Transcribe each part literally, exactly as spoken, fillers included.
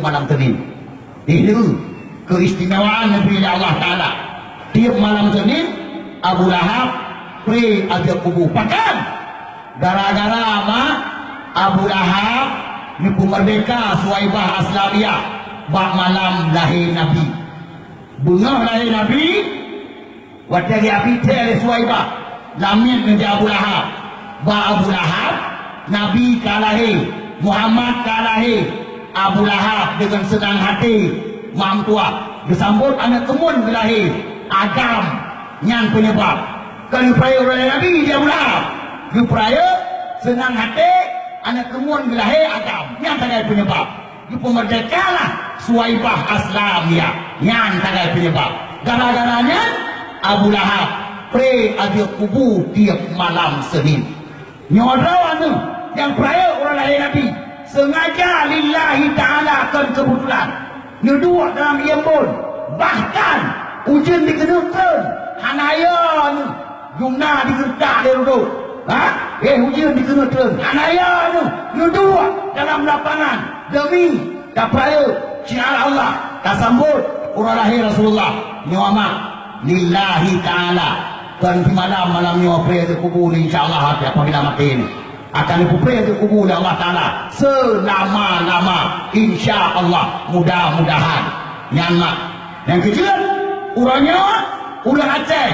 malam Senin. Nyoe keuistimewaan neubri lé Allah Taala. Tiep malam Senin, Abu Lahab pré ateueh kubu. Pakon? Gara-gara ma Abu Lahab neupeumeurdeka Suwaibah Aslamiyah bak malam lahé Nabi. Beungoh lahé Nabi, watée geupeuthée lé Suwaibah, lamiet ngon Abu Lahab. Bak Abu Lahab, Nabi ka lahé, Muhammad ka lahé. Abu Lahab deungon seunang até, mak meutuah, geusambot aneuëk keumuen geulahé, agam. Nyan peunyeubab. Kon geupeurayeuk uroe lahé Nabi di Abu Lahab. Geupeurayeuk seunang até, aneuëk keumuen geulahé, agam. Nyan sagai peunyeubab. Geupeumeurdekalah Suwaibah Aslamiyah. Nyan sagai peunyeubab. Gara-gara nyan, Abu Lahab pré ateueh kubu tiep malam Senin. Nyoe droeneuh nyang peurayeuk uroe lahé Nabi, seungaja lillahi ta'ala, kon keubetulan. Neuduek dalam ié embôn, bahkan ujeuen dikeuneuk treun, hana yo neuh. Dumna digeureutak lé rudôk. Ha? Eh, ujeuen dikeuneuk treun. Hana yo neuh, neuduek dalam lapangan deumi tapeurayeuk syiar Allah, tasambot uroe lahé Rasulullah. Nyoe mak, lillahi ta'ala. Kon simalam, malam nyoe pré ateueh kubu ni, insya Allah, apabila maté ni akan neupeupré ateueh kubu lé Allah Taala seulama-lama, insya Allah, mudah-mudahan. Nyan mak. Nyang keujeuet, uroe nyoe ureuëng Aceh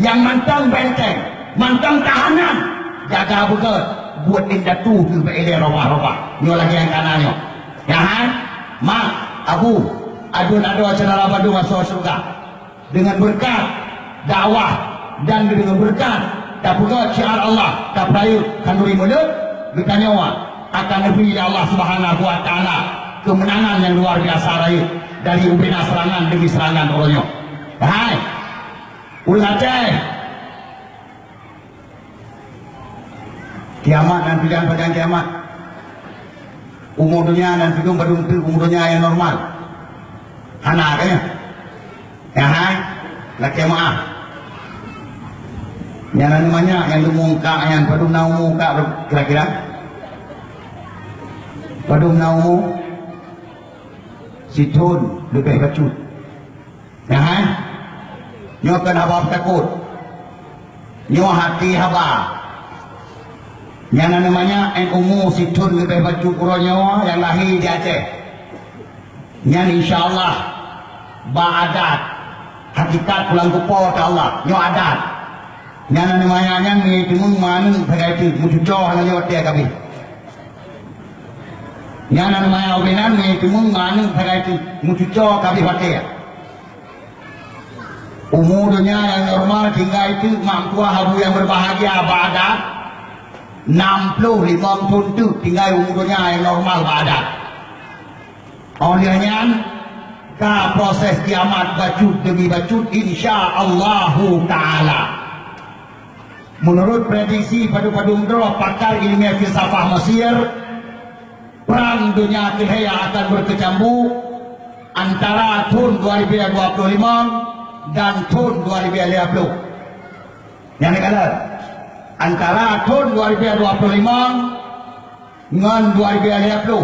nyang mantong benteng, mantong tahanan, jaga beugét, buet indatu keuh bak ilée robah-robah. Nyoe lagée nyang kana nyoe. Nyan hai, mak, abu, aduen adoe syedara bandum asoe syeuruga. Deungon beureukat dakwah dan deungon beureukat tapeugét syiar Allah, tapeurayeuk khanduri mulod, geutanyoe akan neubri lé Allah Subhanahu wa Taala keumeunangan nyang luar biasa rayeuk dari ubena seurangan demi seurangan uroe nyoe. Hai, ureuëng Aceh! Kiamat nan pih jan pajan kiamat. Umu donya nan pih padum teuk umu donya nyang normal. Hana ka nyan? Ya hai, lakée meuáh. Nyan na manyak nyang leumo ka nyan, padum na umu ka kira-kira? Padum na umu? Sithon leubeh bacut. Nyan hai, nyoe kon haba peutakot. Nyoe hati haba. Nyan na manyak nyang umu sithon leubeh bacut uroe nyoe nyang lahé di Aceh. Nyan insya Allah bak adat, hakikat pulang keu Po teu Allah. Nyoe adat. Nyan na manyak nyan meunyoe teumeung maneueng sagai teuk, meucuco hana lewat dia kabeh. Nyan na manyak ubena meunyoe teumeung maneueng sagai teuk, meucuco kabeh watée. Umu donya nyang normal tinggai teuk mak meutuah abu nyang beubahgia bak adat, nam ploh limong thon teuk tinggai umu donya nyang normal bak adat. Óh lheueh nyan, ka proses kiamat bacut demi bacut, insya Allahu Taala. Meunurot prediksi padum-padum droe pakar ileumèe filsafah Mesir, Prang Donya Keulhèe akan beukeucambu antara thon dua ribèe dua ploh limong dan thon dua ribèe lhèe ploh. Nyang neukalon, antara thon dua ribèe dua ploh limong ngon dua ribèe lhèe ploh,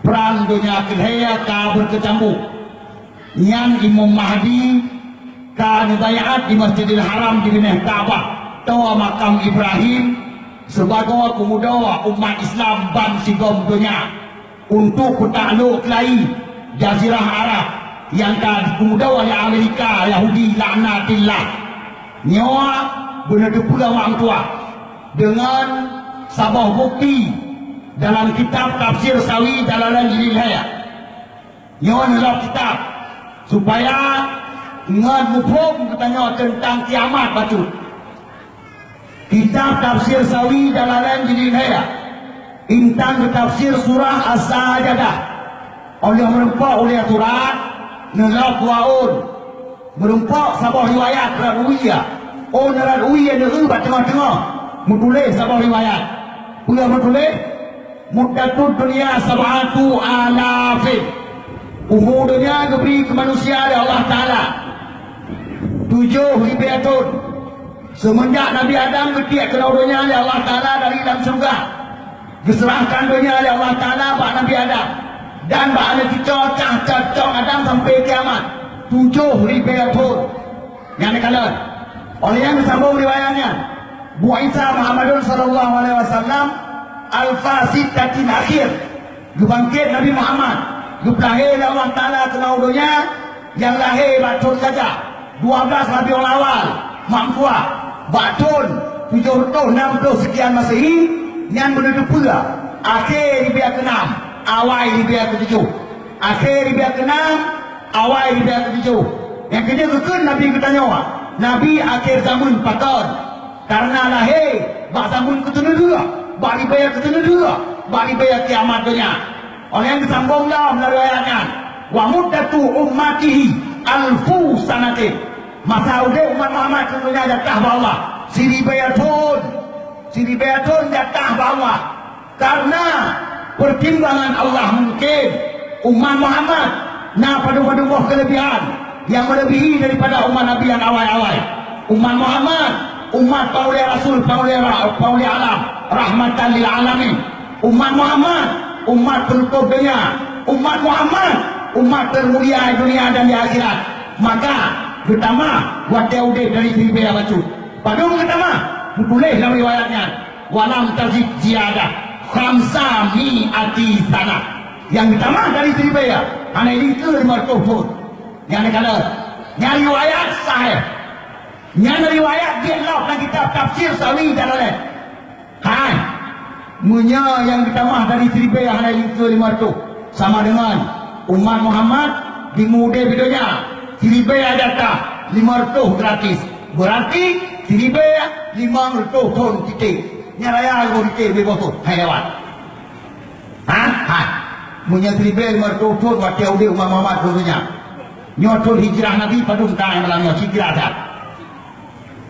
Prang Donya Keulhèe ka beukeucambu. Nyan Imam Mahdi ka neubaiat di Masjidil Haram di binéh Ka'bah, toh makam Ibrahim, sibagoe peumuda umat Islam ban sigom donya untuk peutaklok keulayi Jazirah Arab nyang ka dipeumuda lé Amerika Yahudi laknatillah. Nyoe beuneuteupeu awak meutuah deungon saboh bukti dalam kitab Tafsir Sawi Jalalain Jilid lhèe. Nyoe neulob kitab supaya ngon muphom geutanyoe teuntang kiamat bacut. Kitab Tafsir Sawi Jalalain Jilid lhèe, intan geutafsir surah As-Sajadah. Óh lheueh meurumpok ulèe surat, neulob dua ôn. Meurumpok saboh riwayat rot wie. Ôn rot wie neueu bak teungoh-teungoh, meutuléh saboh riwayat. Peue meutuléh? Muddatud dunya sab'atu alafin. Umu donya geubri keu manusia lé Allah Taala tujoh ribèe thon. Seumeunjak Nabi Adam geutiek keunoe donya lé Allah Taala dari lam syeuruga, geuseurahkan donya lé Allah Taala bak Nabi Adam. Dan bak aneuk cucoe cah cot cok Adam sampai kiamat, tujoh ribèe thon. Nyan neukalon. Óh lheueh nyan geusambông riwayat nyan, "Bu'itsa Muhammadun sallallahu alaihi wasallam alfa sittatin akhir." Geubangkét Nabi Muhammad, geupeulahé lé Allah Taala keunoe u donya, nyang lahé bak thon gajah. Dua belas Rabiul Awal, mak meutuah, bak thon tujoh reutôh nam ploh seukian Masehi, nyan beuneuteupeu akhé ribèe keunam, awai ribèe keutujoh. Akhé ribèe keunam, awai ribèe keutujoh. Nyang keunyoe geukheun Nabi geutanyoe, Nabi akhé zameun pakon? Kareuna lahé bak zameun keuteuneudeue, bak ribèe keuteuneudeue, bak ribèe kiamat donya. Óh lheueh nyan geusambông lom lam riwayat nyan, "Wa muddatu ummatihi alfu sanatin." Masa udép umat Muhammad keu donya jatah bak Allah siribèe thon. Siribèe thon jatah bak Allah. Kareuna peutimbangan Allah mungken, umat Muhammad na padum-padum boh keuleubihan nyang meuleubihi daripada umat Nabi nyang awai-awai. Umat Muhammad, umat panghulèe rasul, panghulèe ra-, panghulèe alam, rahmatan lil alamin. Umat Muhammad, umat peunutôp donya. Umat Muhammad, umat teumulia di dunia dan di akhirat. Maka, geutamah watèe udép dari siribèe bacut. Padum geutamah? Geutuléh lam riwayat nyan, "Walam tazid ziyadah khamsa mi'ati sanah." Nyang geutamah dari siribèe, hana lingkeu limong reutôh thon. Nyan neukalon. Nyan riwayat sahih. Nyan riwayat jeuet lom lam kitab Tafsir Sawi Jalalain. Hai, meunyoe nyang geutamah dari siribèe hana lingkeu limong reutôh, sama deungon umat Muhammad di mudé di donya, siribèe jatah limong reutôh gratis. Beurati siribèe limong reutôh thon titék. Nyan raya lôn titék lhèe boh thon, hai lewat. Ha? Ha. Meunyoe siribèe limong reutôh thon watèe udép umat Muhammad di donya. Nyoe thon hijrah Nabi padum thon malam nyoe, hijrah that.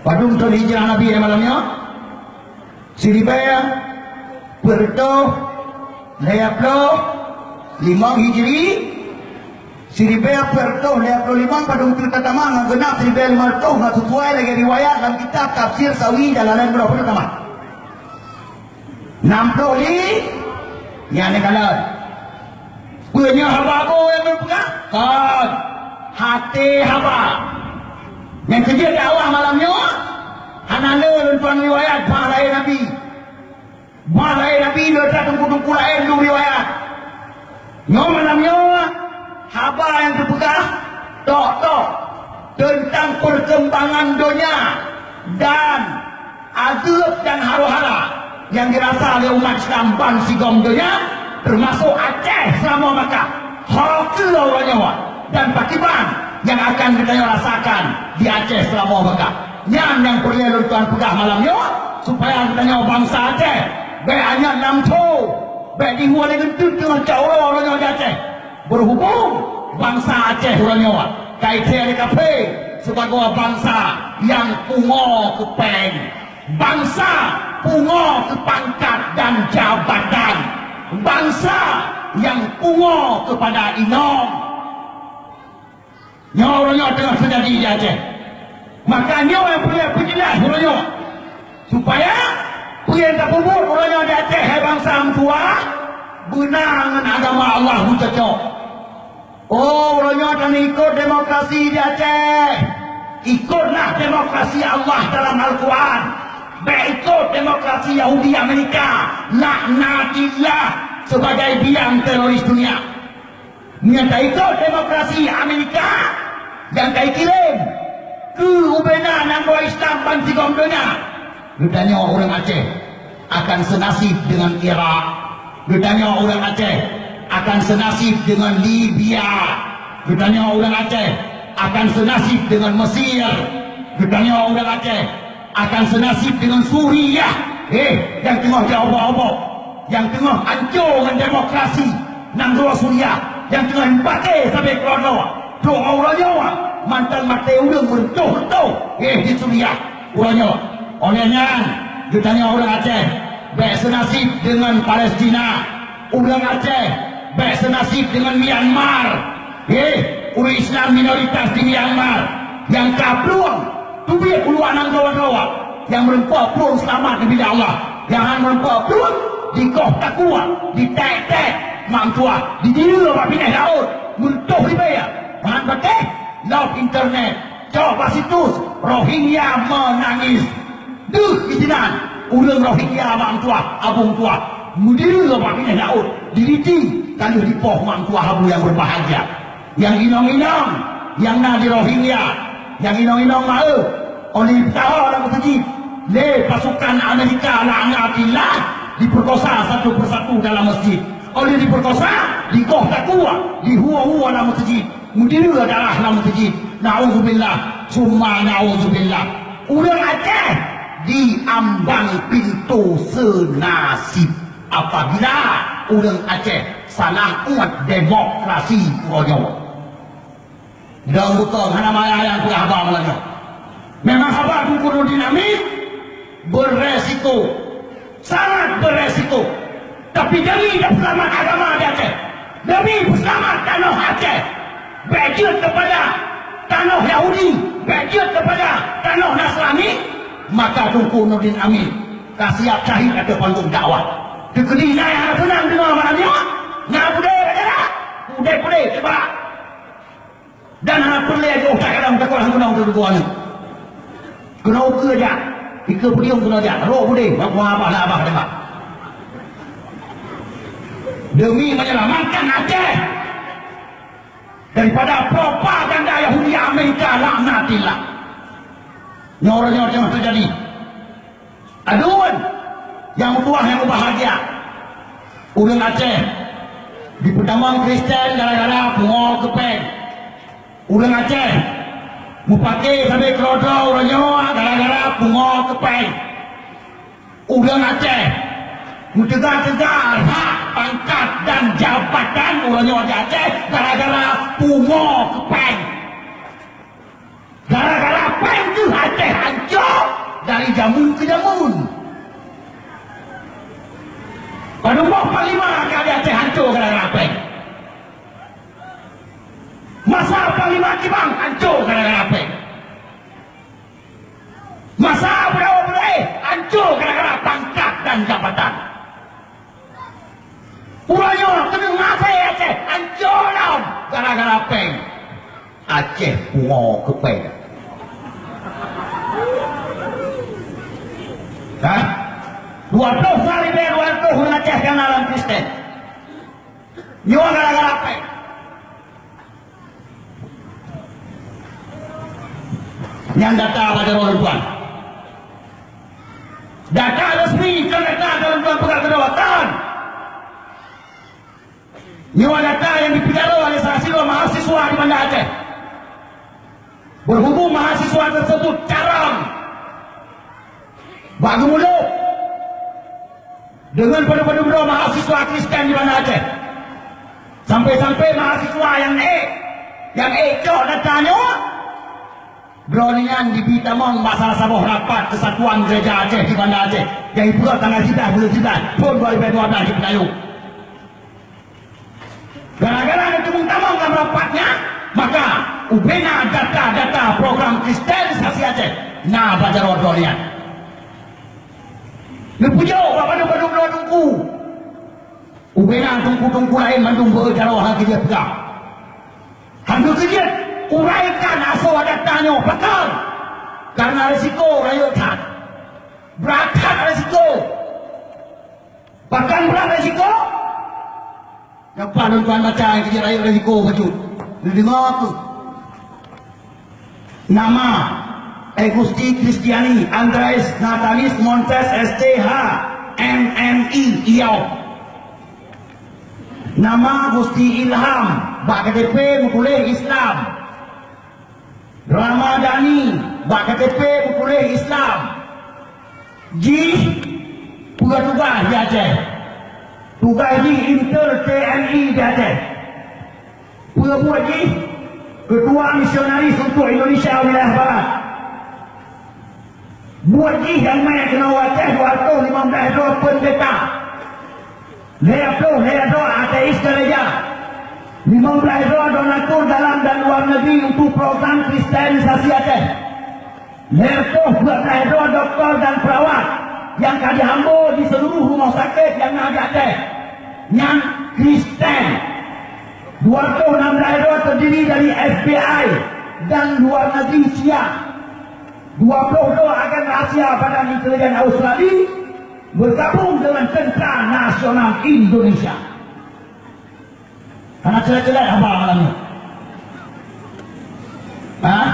Padum thon hijrah Nabi malam nyoe? Siribèe peuet reutôh lhèe ploh limong Hijri, siribèe peuet reutôh lhèe ploh limong padum teuk tatamah ngon geunap siribèe limong reutôh ngon sisuai lagèe riwayat lam kitab Tafsir Sawi Jalalain, beurapa teuk tamah? Nam ploh li-, nyan neukalon. Peue nyoe haba bu nyang lôn peugah? Kon. Até haba. Nyang keujeuet dakwah malam nyoe, hana le lôn tuan riwayat bah lahé Nabi. Bah lahé Nabi le that teungku-teungku laén lôn riwayat. Nyoe malam nyoe, haba nyang teupeugah tok-tok teuntang peurkeumbangan donya dan azeub dan haro-hara nyang dirasa lé umat Islam bansigom donya, teumasok Aceh seulamoe maka. Ho keuh uroe nyoe dan pakiban nyang akan geutanyoe rasakan di Aceh seulamoe maka. Nyan nyang peureulèe lôn tuan peugah malam nyoe, supaya geutanyoe bansa Aceh bèk anyot lam tho, bèk dihue lé geunteut teungoh cok uroe uroe nyoe di Aceh. Beuhubong bansa Aceh uroe nyoe ka ikhèe lé kafé sibagoe bansa nyang pungo keu pèng, bansa pungo keu pangkat dan jabatan, bansa nyang pungo keupada inong. Nyoe uroe nyoe teungoh teujadi di Aceh. Maka nyoe nyang peureulèe peujeulaih uroe nyoe, supaya peue nyang tapeubuet uroe nyoe di Aceh, hai bansa meutuwah, beuna ngon agama Allah meucocok. Oh, uroe nyoe taneuk ikot demokrasi di Aceh. Ikotlah demokrasi Allah dalam Al-Quran. Bèk ikot demokrasi Yahudi Amerika, laknatillah, sebagai biang teroris dunia. Meunyoe taikot demokrasi Amerika nyang ka ikirém keu ubena nanggroe Islam bansigom donya, geutanyoe ureueng Aceh akan seunasib deungon Irak. Geutanyoe ureueng Aceh akan seunasib deungon Libya. Geutanyoe ureueng Aceh akan seunasib deungon Mesir. Geutanyoe ureueng Aceh akan seunasib deungon Suriah, eh, nyang teungoh jiobok-obok, nyang teungoh anco ngon demokrasi nanggroe Suriah, nyang teungoh jipaké sabe keudroe-droe. Trok uroe nyoe, mantong maté ureueng meureutoh-reutoh, eh, di Suriah uroe nyoe. Óh lheueh nyan, geutanyoe ureueng Aceh bèk seunasib deungon Palestina. Ureueng Aceh bèk seunasib deungon Myanmar. Heh, ureueng Islam minoritas di Myanmar nyang ka plueng teubiet u luwa nanggroe-nanggroe, nyang meureumpok plueng seulamat di bidang Allah, nyang hana meureumpok plueng dikoh takue, ditèk-tèk, Mak Meutuah didiru bak binéh laôt, meureutoh ribèe, meuhan patéh, lom internet, cok bak situs Rohingya Menangis. Deuh keujinan ureuëng Rohingya Mak Meutuah, Abu Meutuah, meudiru bak binéh laôt, diriti ka lheueh dipoh Mak Meutuah Abu nyang beubahgia. Nyang inong-inong nyang na di Rohingya, nyang inong-inong maeu, oleh taho lam meuseujid lé pasukan Amerika laknatillah, diperkosa satu persatu dalam masjid. Oleh diperkosa, digoh takue, dihue-hue lam meuseujid, meudiru darah lam meuseujid. Nauzubillah, summa nauzubillah. Ureuëng Aceh di ambang pintoe seunasib apabila ureuëng Aceh salah umat demokrasi uroe nyoe. Dan beutôi hana maya nyang peugah haba malam nyoe. Memang haba Teungku Nurdin Amir beresiko, sangat beresiko. Tapi demi keselamatan agama di Aceh, demi keselamatan tanoh Aceh, bèk jeuet kepada tanoh Yahudi, bèk jeuet kepada tanoh Nasrani, maka Teungku Nurdin Amir ka siap syahid ateueh panggong dakwah. Teukeudi na nyang hana seunang deungoe malam nyoe, na budé bak jarak, budé-budé teuba. Dan hana peureulée jiôh that kadang takot hana keunong teuh tuan. Keunoe ukeue jak, ikeue podium keunoe jak, rôh budé, bak kuah abah, lah abah deungoe. Demi menyelamatkan Aceh daripada propaganda Yahudi Amerika laknatillah. Nyoe uroe nyoe teungoh teujadi. Aduen nyang meutuah nyang mubahgia. Ureuëng Aceh jipeutamong Kristen gara-gara pungo keu péng. Ureuëng Aceh mupake sabe keudroe-droe uroe nyoe gara-gara pungo keu péng. Ureuëng Aceh meuteuga-teuga hak pangkat dan jabatan uroe nyoe di Aceh gara-gara pungo keu péng. Gara-gara péng deuh Aceh hanco dari jameun keu jameun. Padum boh panglima ka di Aceh hanco gara-gara péng. Masa panglima Kibang hanco gara-gara péng. Masa Abu Daud Abdul Aziz hanco gara-gara pangkat dan jabatan. Uroe nyoe keuneuk maté Aceh hanco lom gara-gara péng. Aceh pungo keu péng. Hah? Dua ploh sa ribèe dua ratus ureuëng Aceh nyang na lam Kristen. Nyoe gara-gara péng. Nyan data bak jaroe lôn tuan. Data resmi, kon data lôn tuan peugah keudroe, kon. Nyoe data nyang jipeujaroe oleh salah sidroe mahasiswa di Banda Aceh. Berhubung mahasiswa tersebut carông bak geumulok deungon padum-padum droe mahasiswa Kristen di Banda Aceh. Sampai-sampai mahasiswa nyang ék, nyang ék cok data nyoe, droeneuh nyan jibi tamong bak salah saboh rapat Kesatuan Gereja Aceh di Banda Aceh, nyang jipeugöt tanggal siblaih buleuen siblaih thôn dua ribèe dua blaih di Peunayong. Gara-gara neuteumeung tamong lam rapat nyan, maka ubena data-data program Kristenisasi Aceh na bak jaroe droeneuh nyan. Neupeujok bak padum-padum droe teungku. Ubena teungku-teungku laén mandum beu jaroe hana keujeuet peugah. Hana keujeuet uraikan asoe data nyoe, pakon? Karena risiko rayeuk that. Brat that risiko. Pakon brat risiko? Nyoe pat lôn tuan baca nyang keujeuet rayeuk risiko bacut. Neudeungoe kheueh. Nama, Agusti Kristiani, Andreas Nathanis Montes S T H, M M I, Iau. Nama Gusti Ilham, bak K T P meutuléh Islam. Ramadhani, bak K T P meutuléh Islam. Jih peue tugaih di Aceh? Tugaih jih intel T N I di Aceh. Peue buet jih? Ketua Misionaris untuk Indonesia Wilayah Barat. Buet jih nyang mè keunoe u Aceh dua ratus limong blaih droe peundeta. Lhèe ploh lhèe droe ateis gereja. Limong blaih droe donatur dalam dan luar negeri untuk program Kristenisasi Aceh. Lhèe ploh dua blaih droe doktor dan perawat nyang ka jihambo di seluruh rumoh sakét nyang na di Aceh. Nyan Kristen. Dua puluh enam daerah terdiri dari F B I dan luar negeri Sia. Dua puluh dua agen rahasia Badan Intelijen Australia bergabung dengan Tentara Nasional Indonesia. Hana célék-célék haba malam nyoe. Hah?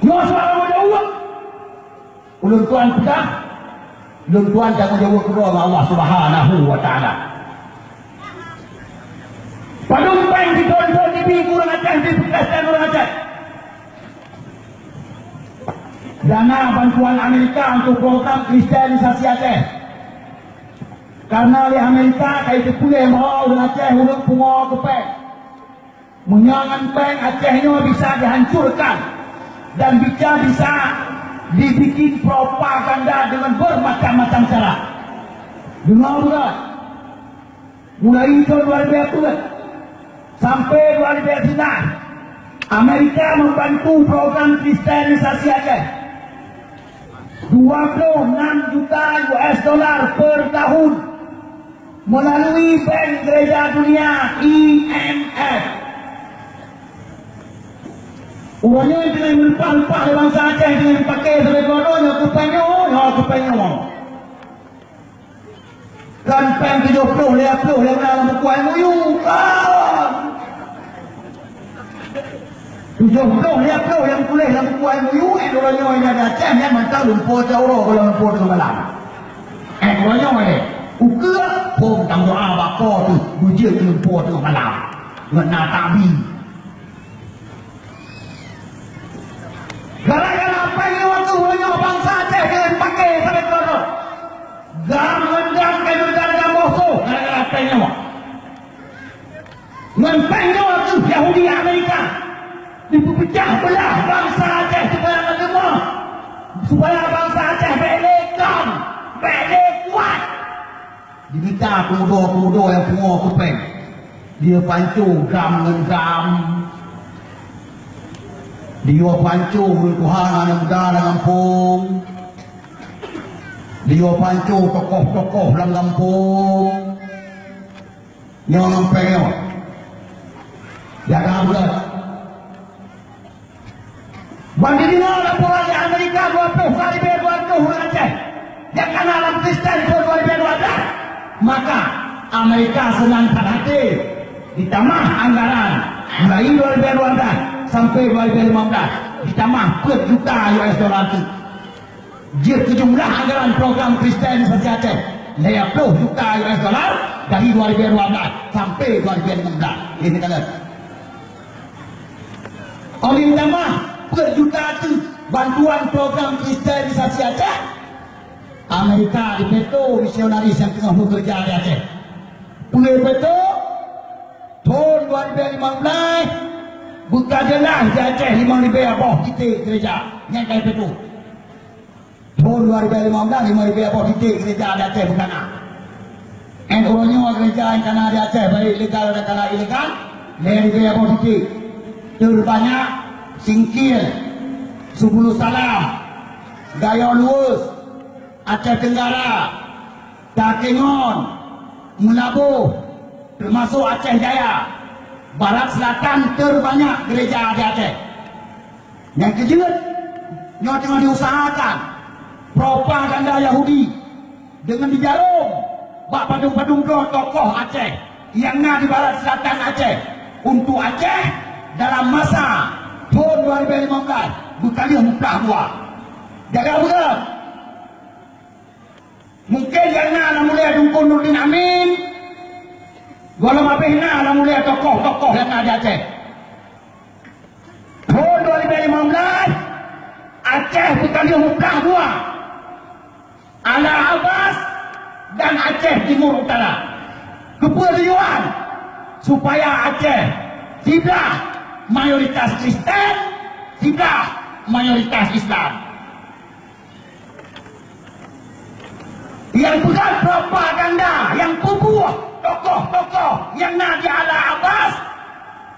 Nyoe soal tanggung jaweueb. Ulôn tuan peugah, ulôn tuan tanggung jaweueb keudroe ngon Allah Subhanahu wa Taala. Padum péng sithon-thon jibi keu ureueng Aceh, jipeukresten ureueng Aceh. Dana bantuan Amerika untuk program kristenisasi Aceh. Karena lé Amerika ka jiteupeue bahwa ureueng Aceh ureueng pungo keu péng. Meunyoe ngon péng Aceh nyoe bisa dihancurkan dan bisa, bisa dibikin propaganda dengan bermacam-macam cara. Deungoe beugöt, mulai thon dua ribèe peuet sampai dua ribèe sinan, Amerika membantu program kristenisasi Aceh. Dua puluh enam juta U S dollar per tahun melalui Bank Gereja Dunia, I M F. Uroe nyoe teungoh meuleupah-leupah lé bansa Aceh, teungoh meupaké sabe keudroe, nyoe keu péng nyoe, nyoe keu péng nyoe. Kan péng tujoh ploh, lhèe ploh nyang na lam buku M O U, kan. Tujoh ploh, lhèe ploh nyang tuléh lam buku M O U, eh, uroe nyoe nyang di Aceh nyan mantong lumpoe siat uroe goh lom lumpoe teungoh malam. Eh, uroe nyoe, eh, ukeue phôn tameudoa bak Po teuh, beujeuet keu lumpoe teungoh malam. Ngon na tabi. Gara-gara péng nyoe teuh uroe nyoe bansa Aceh jeuet paké sabe keudroe. Gam ngon gam ka jeuet gam boh soh gara-gara péng nyoe. Ngon péng nyoe teuh Yahudi Amerika jipeupeucah beulah bansa Aceh supaya hana teurimong, supaya bansa Aceh bèk lé gam, bèk lé kuat. Dimita peumudo-peumudo nyang pungo keu péng. Dia panco gam ngon gam. Dia panco ureueng tuha nyang muda lam gampông. Dia panco tokoh-tokoh lam gampông. Nyoe ngon péng nyoe. Jaga beureukat. Ban jideungoe laporan di Amerika dua ploh dua ribèe dua ploh ureueng Aceh nyang kana lam Kristen thôn dua ribèe dua blah, maka Amerika seunang that até jitamah anggaran mulai dua ribèe dua blah sampai dua ribèe lima blah, jitamah peuet juta U S dollar teuk. Jeuet keu jumlah anggaran program Kristen di Aceh, lhèe ploh juta U S dollar dari dua ribèe dua blah sampai dua ribèe lima blah. Ini kata. Óh lheueh tamah peuet juta teuk bantuan program Kristenisasi Aceh, Amerika jipeutô misionaris nyang teungoh meukeureuja di Aceh. Peue jipeutô? Thôn dua ribèe limong blaih, beuka jeulaih di Aceh limong ribèe boh titék gereja. Nyan ka jipeutô. Thôn dua ribèe limong blaih, limong ribèe boh titék gereja di Aceh beuka na. Nyan uroe nyoe gereja nyang kana di Aceh, baik legal dan kana ilegal, lhèe ribèe boh titék. Terbanyak Singkil, Subulus Salam, Gayo Luweuh, Aceh Tenggara, Takengon, Meulaboh, teumasok Aceh Jaya. Barat Selatan terbanyak gereja di Aceh. Nyang keujeuet, nyoe teungoh diusahakan propaganda Yahudi deungon jijaroe bak padum-padum droe tokoh Aceh nyang na di Barat Selatan Aceh untuk Aceh dalam masa thôn dua ribèe limong blaih beukaleuh meuplah dua. Jaga beureukat. Mungken nyang na lam ulèe Teungku Nurdin Amin, gohlom habéh na lam ulèe tokoh-tokoh nyang na di Aceh. Thôn dua ribèe limong blaih, Aceh beukaleuh meuplah dua, Ala Abbas dan Aceh Timur Utara. Keupeue tujuan? Supaya Aceh siblah mayoritas Kristen, siblah mayoritas Islam. Nyang peugah propaganda, nyang peubuet tokoh-tokoh nyang na di Ala Abbas,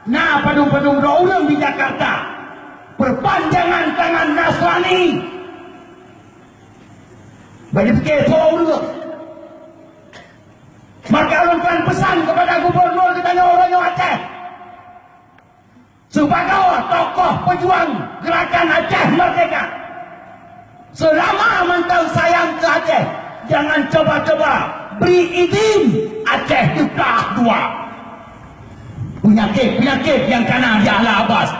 na padum-padum droe ureueng di Jakarta. Perpanjangan tangan Nasrani. Bagi pikir soe ureueng. Maka ulôn tuan pesan kepada gubernur geutanyoe uroe nyoe Aceh, sebagai tokoh pejuang Gerakan Aceh Merdeka, selama mantong sayang keu Aceh, jangan coba-coba bri idin Aceh teuka dua. Peunyakét-peunyakét nyang kana di Ala Abbas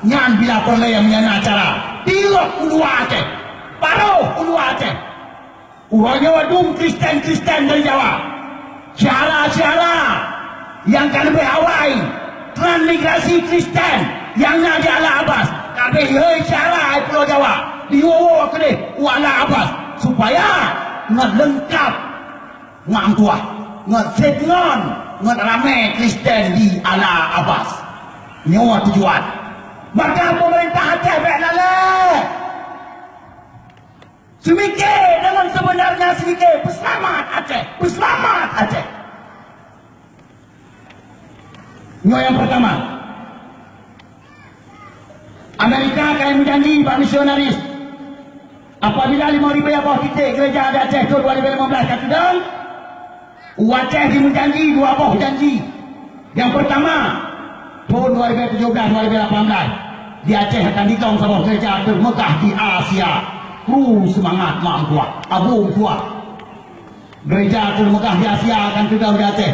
nyan bila peureulée meunyan cara, tiok u luwa Aceh, paroh u luwa Aceh. Uroe nyoe dum Kristen-Kristen dari Jawa, syedara-syedara nyang ka leubeh awai transmigrasi Kristen nyang na di Ala Abbas, ka abéh hôi syedara di Pulo Jawa, diwoe-woe keudeh u Ala Abbas, supaya ngon leungkap ngon tuah, ngon set ngon, ngon ramé Kristen di Ala Abbas. Nyoe tujuan. Maka peumeurintah Aceh bék lalée. Seumike deungon seubeunarnya seumike, peuseulamat Aceh, peuseulamat Aceh. Nyoe nyang peurtama. Amerika ka meujanji bak misionaris, apabila limong ribée boh titék gereja di Aceh thon dua ribée limong blaih ka teudong, u Aceh jimeujanji dua boh janji. Nyang peurtama, thon dua ribée tujôh blaih, dua ribée lapan blaih, di Aceh akan digong saboh gereja teumeugah di Asia. Kru seumangat mak meutuah, abu meutuah. Gereja teumeugah di Asia akan teudong di Aceh.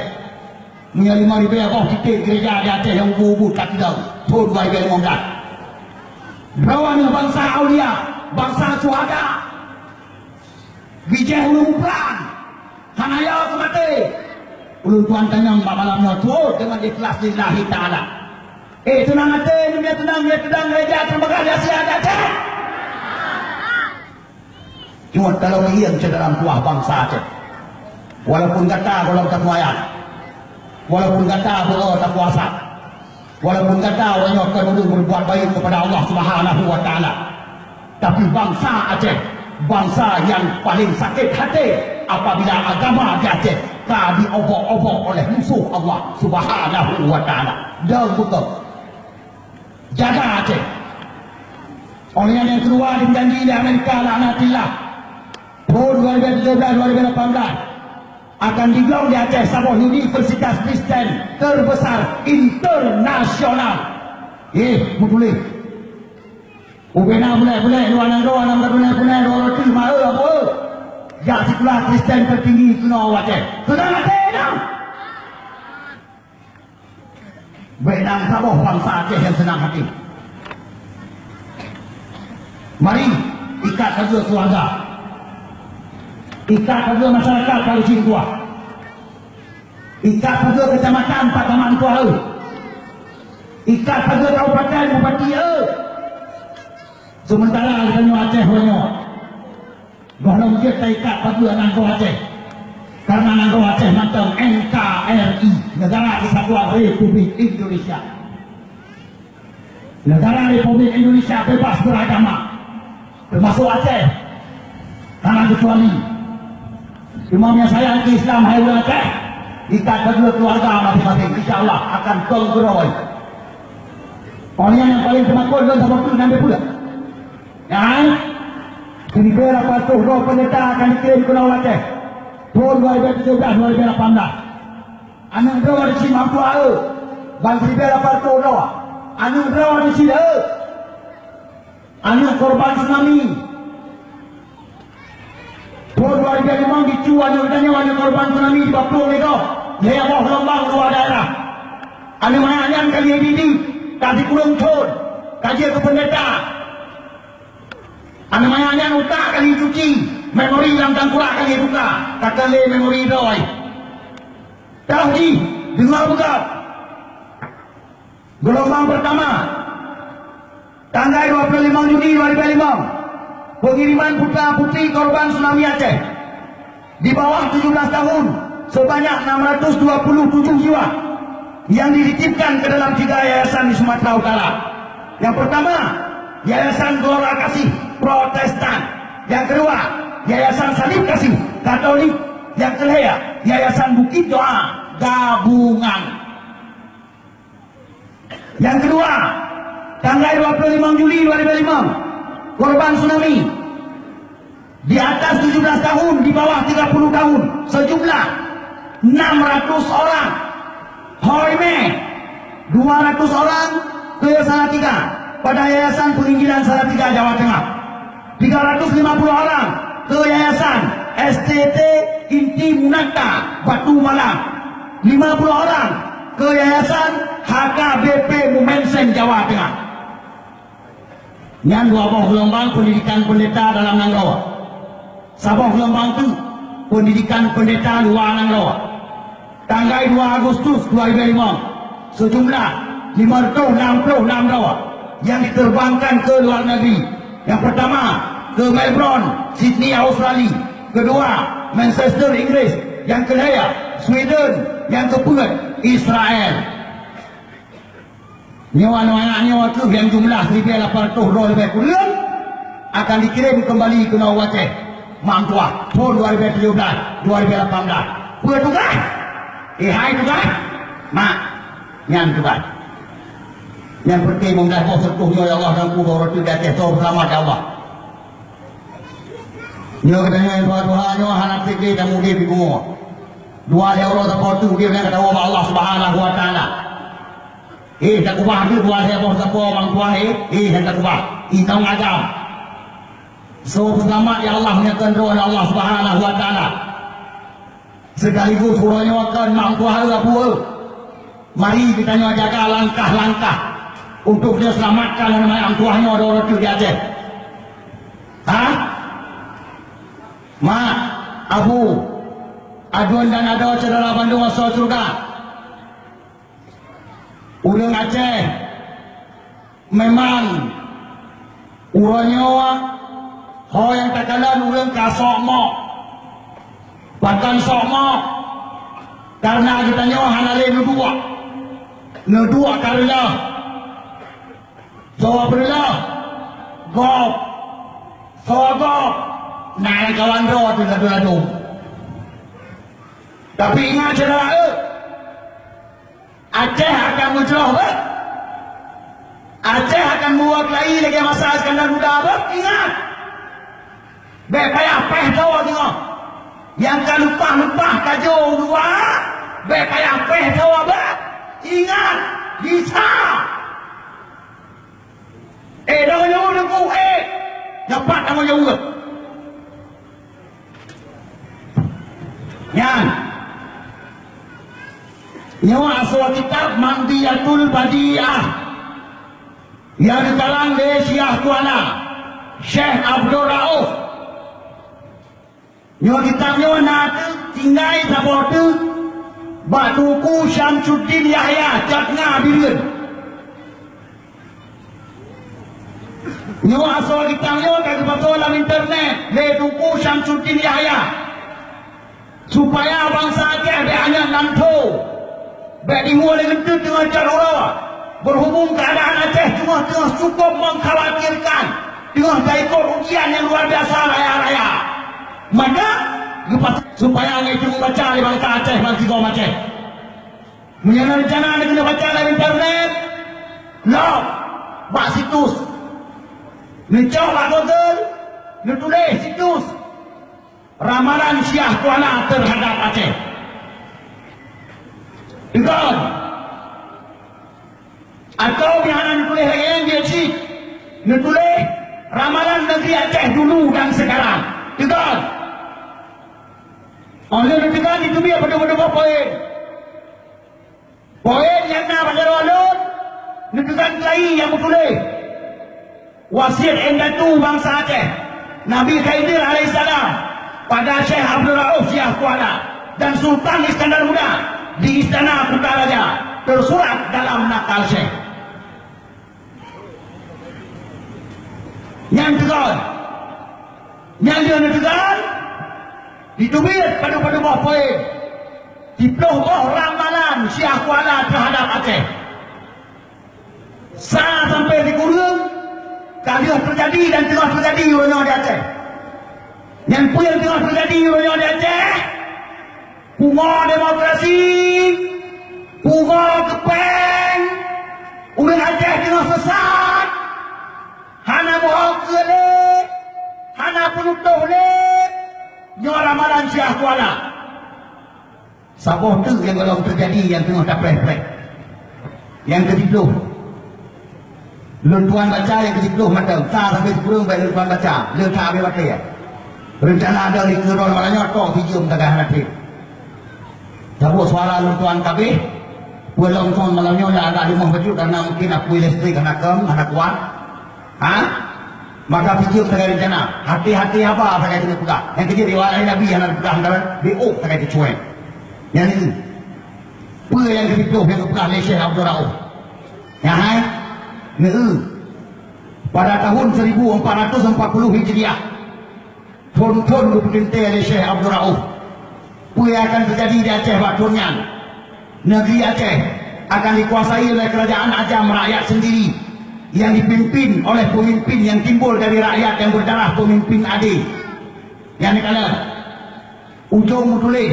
Meunyoe limong ribée boh titék gereja di Aceh nyang ubit-ubit ka teudong thon dua ribée limong blaih. Droeneuh bansa aulia, bansa syuhada. Bijéh ulôn muprang, hana yo keu maté. Ulôn tuan tanyong bak malam nyoe tuôt deungon ikhlas lillahi ta'ala. Eh, teunang até, nyoe teunang, nyoe teunang gereja teumeugah di Asia di Aceh. Cuma kalau kalian cedera tuah bangsa Aceh, walaupun gata golom tapuasa, walaupun gata beuo tapuasa, walaupun gata uroe nyoe kon ureuëng berbuat baik kepada Allah Subhanahu wa Taala, tapi bangsa Aceh, bangsa yang paling sakit hati apabila agama di Aceh ka diobok-obok oleh musuh Allah Subhanahu wa Taala. Dan betul. Jaga Aceh. Oleh nyan nyang keudua, dijanji lé Amerika laknatillah, thon dua ribée tujôh blaih, dua ribée lapan blaih, akan digong di Aceh saboh universitas Kristen terbesar internasional. Eh, meutuléh. Ubena bulek-bulek luwa nanggroe, nyang meutuléh-tuléh dua roti, ma e, abu e. Jak sikula Kristen tertinggi keunoe u Aceh. Keunoe Aceh nyoe. Bék na saboh bansa Aceh nyang seunang hati. Mari, ikat sagoe keuluwarga. Ikat sagoe masyarakat Palestina tuah. Ikat sagoe keucamatan Pakaman tuah eu. Ikat sagoe kabupaten bupati eu. Seumeuntara geutanyoe Aceh uroe nyoe gohlom jeuet taikat pageue nanggroe Aceh, karena nanggroe Aceh mantong N K R I, Negara Kesatuan Republik Indonesia. Negara Republik Indonesia bebas beragama, termasuk Aceh, hana kecuali. Cuma meunyoe sayang keu Islam, hai ureuëng Aceh, ikat pageue keuluwarga maséng-maséng, insya Allah akan tong keudroe. Awaknyan nyang paleng teumakot lôn saboh teuk nan deuh peue. Nyan, siribée lapan reutôh droe peundeta akan dikirim keunoe u Aceh, thon dua ribée tujôh blaih, dua ribée lapan blaih. Aneuëk droe di Simabdua eu, ban siribée lapan reutôh droe. Aneuëk droe di Sireuek, aneuëk korban tsunami. Thon dua ribée limong jicu aneuëk geutanyoe, aneuëk korban tsunami di Baplueng lé gob, lhée boh geulumbang dua daerah. Aneuëk manyak nyan ka lheueh didik, ka sikureueng thon, ka jeuet keu peundeta. Aneuëk manyak nyan utak ka lheueh cuci, memori lam tangkurak ka lheueh tuka, ka keu lé memori droe. Tauh jih, deungoe beugöt. Geulumbang pertama, tanggai dua puluh lima Juni dua ribu lima, pengiriman putra-putri korban tsunami Aceh di bawah tujuh belas tahun sebanyak enam ratus dua puluh tujuh jiwa yang dititipkan ke dalam tiga yayasan di Sumatera Utara. Yang pertama, Yayasan Gelora Kasih Protestan. Yang kedua, Yayasan Salib Kasih Katolik. Yang ketiga, Yayasan Bukit Doa Gabungan. Yang kedua, tanggai dua puluh lima Juli dua ribu lima, korban tsunami di atas tujuh belas tahun, di bawah tiga puluh tahun, sejumlah enam ratus orang. Hoi Mei, dua ratus orang keu Salatiga pada Yayasan Peuinggilan Salatiga Jawa Tengah. Tiga ratus lima puluh orang keu Yayasan S T T Inti Munata Batu Malang. Lima puluh orang keu Yayasan H K B P Mumensen Jawa Tengah. Nyan dua boh geulumbang peundidikan peundeta dalam nanggroe. Saboh geulumbang teuk peundidikan peundeta luwa nanggroe. Tanggai dua Agustus dua ribu lima, seujumlah lima ratus enam puluh enam droe nyang diterbangkan ke luar negeri. Nyang peurtama ke Melbourne, Sydney, Australia. Keudua, Manchester, Inggris. Nyang keulhèe, Sweden. Nyang keupeuet, Israel. Nyoe aneuk-aneuk nyoe kheueh nyang jumlah siribèe lapan reutôh droe leubeh kureueng akan dikirém keumbali keunoe u Aceh, mak meutuah, thôn dua ribèe tujoh blah, dua ribèe lapan blah. Peue tugaih? Eh, hai tugaih? Mak, nyan tugaih. Nyang peunteng meunggah boh seukoh nyoe, ya Allah, dan kubu roti di Aceh, soe seulamat, ya Allah. Nyoe geutanyoe tuha-tuha nyoe hana trép lé tameuudép di bumoe. Dua lhèe uroe saboh teuk udép nyan geutanyoe bak Allah Subhanahu wa Taala. Eh, takubah deuh dua lhèe boh sapo mak meutuah, eh, eh, han takubah. Inong agam. Soe peuseulamat, ya Allah, meunyoe kon droe Allah Subhanahu wa Taala. Sekaligus uroe nyoe kon mak meutuah, abu, mari geutanyoe jaga langkah-langkah untuk geuseulamatkan aneuk mak meutuah nyoe droe-droe di Aceh. Ha? Mak, abu, aduen dan adoe syedara bandum asoe syeuruga. Ureueng Aceh memang uroe nyoe ho nyang takalon ureueng ka sok mok. Pakon sok mok? Kareuna geutanyoe hana lé neuduek. Neuduek ka reuloh. Soe peureuleuh? Gob. Soe gob? Na lam kawan droe teuh ladôm-ladôm. Tapi ingat syedara, eh, Aceh akan meujroh beuh. Aceh akan meuwoe keulayi lagèe masa Iskandar Muda beuh. Ingat! Bèk payah péh droe teungoh. Nyang ka leupah-leupah tajô u luwa, bèk payah péh droe beuh. Ingat! Bisa! Eh, tanggông jaweueb Teungku, eh! Dapat tanggông jaweueb. Nyan. Nyoe asoe kitab Manzilatul Badiah nyang geukarang lé Syiah Kuala, Syekh Abdul Rauf. Nyoe kitab nyoe na teuk tinggai saboh teuk bak Teungku Syamsuddin Yahya, Cot Nga Bireuen. Nyoe asoe kitab nyoe ka geupasoe lam internet lé Teungku Syamsuddin Yahya, supaya bansa Aceh bèk anyang lam tho. Bèk deungoe lé geutanyoe teungoh cot uroe. Berhubung keuadaan Aceh teungoh, teungoh cukup mengkhawatirkan, teungoh taikot ujian nyang luar biasa raya-raya. Maka, geupas-, supaya ngai teungoh baca lé bansa Aceh, bansigom Aceh. Meunyoe na reuncana neubaca lam internet, lom bak situs. Neucok bak Google, neutuléh situs. Ramalan Syiah Kuala terhadap Aceh. Teugon. Atau nyang hana neutuléh lagèe nyan jeuet cit, neutuléh ramalan negeri Aceh dulu dan sekarang. Teugon. Óh lheueh neuteugon, jiteubiet padum-padum boh poin. Poin nyang na bak jaroe lôn, neuteugon keuhai nyang meutuléh, wasiet indatu bansa Aceh, Nabi Khidir alaihissalam, pada Syekh Abdul Rauf Syiah Kuala dan Sultan Iskandar Muda di Istana Kutaraja, tersurat dalam nakal Syekh. Nyan teugon. Nyan lheueh neuteugon, jiteubiet padum-padum boh poin. Siplôh boh ramalan Syiah Kuala terhadap Aceh. Sa sampai sikureueng ka lheueh teujadi dan teungoh teujadi uroe nyoe di Aceh. Nyan peue nyang teungoh teujadi uroe nyoe di Aceh? Pungo demokrasi, pungo keupeng, ureueng Aceh teungoh sesat, hana meuhokeu lé, hana peunutôh lé, nyoe ramalan Syiah Kuala. Saboh teuk nyang gohlom teujadi nyang teungoh tapreh-preh. Nyang keujiploh. Lôn tuan baca nyang keujiploh mantong. Sa sampai sikureueng bèk lôn tuan baca. Le that abéh watèe. Reuncana ada di keudroe malam nyoe tok sijeuem tagah hana trép. Saboh suara lôn tuan ka abéh. Peue lom phon malam nyoe lam agak leumoh bacut karena mungkin apui listrik hana keuem, hana kuat. Ha? Maka sijeuem sagai reuncana. Hati-hati haba sagai keuneuk peugah. Nyang keujeuet riwayat Nabi hana peugah antara diôk sagai teucuèe. Nyan neu. Peue nyang keujiploh nyang geupeugah lé Syekh Abdul Rauf? Nyan hai. Neu. Pada tahun seribu empat ratus empat puluh Hijriah. Thon-thon geupeuteuntèe lé Syekh Abdul Rauf. Peue nyang akan teujadi di Aceh bak thon nyan? Negeri Aceh akan dikuasai oleh kerajaan ajam rakyat sendiri yang dipimpin oleh pemimpin yang timbul dari rakyat yang berdarah pemimpin Ade. Nyang neukalon, ujong meutuléh,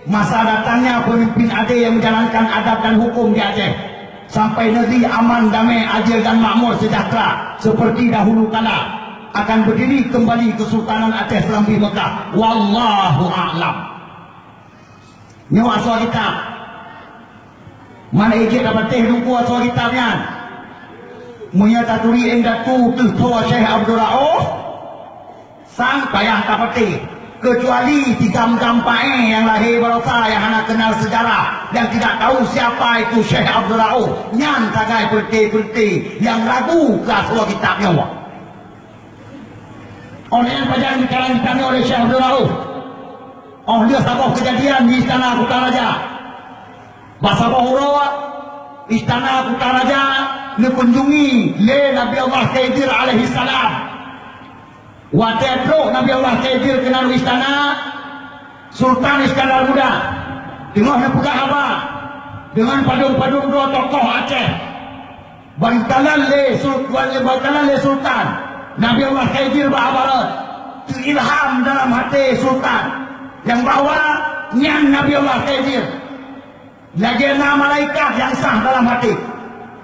masa datangnya pemimpin Ade yang menjalankan adat dan hukum di Aceh. Sampai negeri aman, damai, adil dan makmur sejahtera seperti dahulu kala, akan berdiri kembali Kesultanan Aceh Serambi Mekah. Wallahu a'lam. Nyoe asoe kitab. Mana ijek dapatéh Teungku asoe kitab nyan? Meunyoe taturi indatu teuh tho Syekh Abdul Rauf, sang payah tapatéh, keucuali si gam-gam paéh nyang lahé barosa nyang hana kenal sejarah, yang tidak tahu siapa itu Syekh Abdul Rauf, nyan sagai peureté-peureté nyang ragu keu asoe kitab nyoe. Óh lheueh pajan geukalon kitab nyoe lé Syekh Abdul Rauf, óh lheueh saboh keujadian di Istana Kutaraja. Bak saboh uroe, Istana Kutaraja neukunjungi lé Nabi Allah Khidir alaihissalam. Watèe trok Nabi Allah Khidir keunan u istana, Sultan Iskandar Muda teungoh neupeugah haba deungon padum-padum droe tokoh Aceh. Bantalan lé Sul-, bantalan lé Sultan, Nabi Allah Khidir bak haba rot, teuilham dalam até Sultan nyang bahwa nyan Nabi Allah Khidir. Lagèe na malaikat nyang sah dalam até.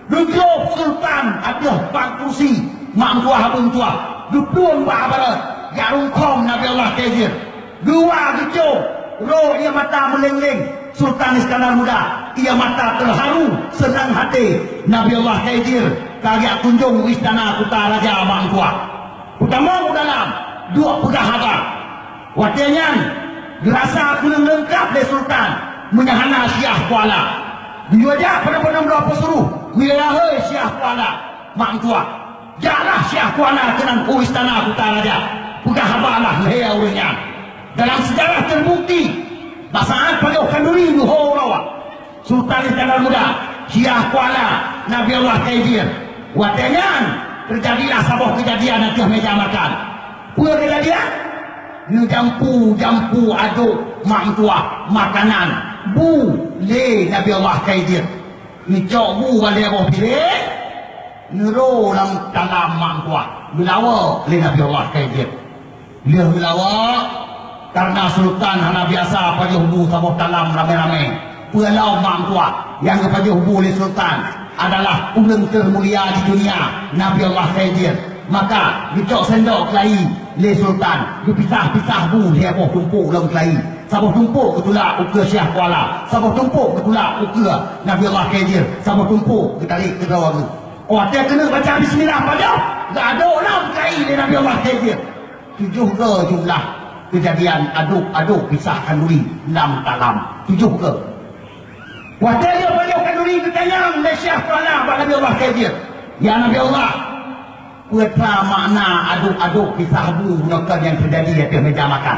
Geujok Sultan ateueh bak kursi, mak meutuah, abang meutuah. Geuplueng bak haba rot, jak rungkhom Nabi Allah Khidir. Dua geucok, roh ia mata meuleng-leng. Sultan Iskandar Muda, ia mata teuharu, seunang até. Nabi Allah Khidir ka geujak kunjong u istana Kutaraja, mak meutuah. Peutamong u dalam, duek peugah haba. Watèe nyan, geurasa kureueng leungkap lé Sultan meunyo hana Syiah Kuala. Geuyue jak padum-padum droe peusuruh, geuyue rahôi Syiah Kuala, mak meutuah. Jaklah Syiah Kuala keunan u istana Kutaraja, peugah haba lah lhèe ureueng nyan. Dalam sejarah terbukti, bak saat pajoh khanduri geuho uroe, Sultan Iskandar Muda, Syiah Kuala, Nabi Allah Khidir. Watèe nyan, teujadilah saboh keujadian ateueh mèja makan. Peue keujadian? Neujampu-jampu adôk mak meutuah makanan bu lé Nabi Allah Khidir. Neucok bu bak lhèe boh piléng, neuro lam talam mak meutuah, geulawa lé Nabi Allah Khidir. Lheueh geulawa, karena Sultan hana biasa pajoh bu saboh talam ramé-ramé. Peue lom mak meutuah nyang geupajoh bu lé Sultan adalah ureueng termulia di dunia, Nabi Allah Khidir. Maka geucok sendok keulayi lé Sultan, geupisah-pisah bu lhèe boh tumpôk lom keulayi. Saboh tumpôk geutulak ukeue Syiah Kuala, saboh tumpôk geutulak ukeue Nabi Allah Khidir, saboh tumpôk geutarek keu droe geuh. Watèe keuneuk baca bismillah pajoh, geuadôk lom keulayi lé Nabi Allah Khidir. Tujoh goe jumlah keujadian adôk-adôk pisah khanduri lam talam. Tujoh goe. Watèe lheueh pajoh khanduri geutanyong lé Syiah Kuala bak Nabi Allah Khidir, "Ya Nabi Allah, peue teuma makna adôk-adôk pisah bu bunoe kon nyang teujadi ateueh mèja makan?"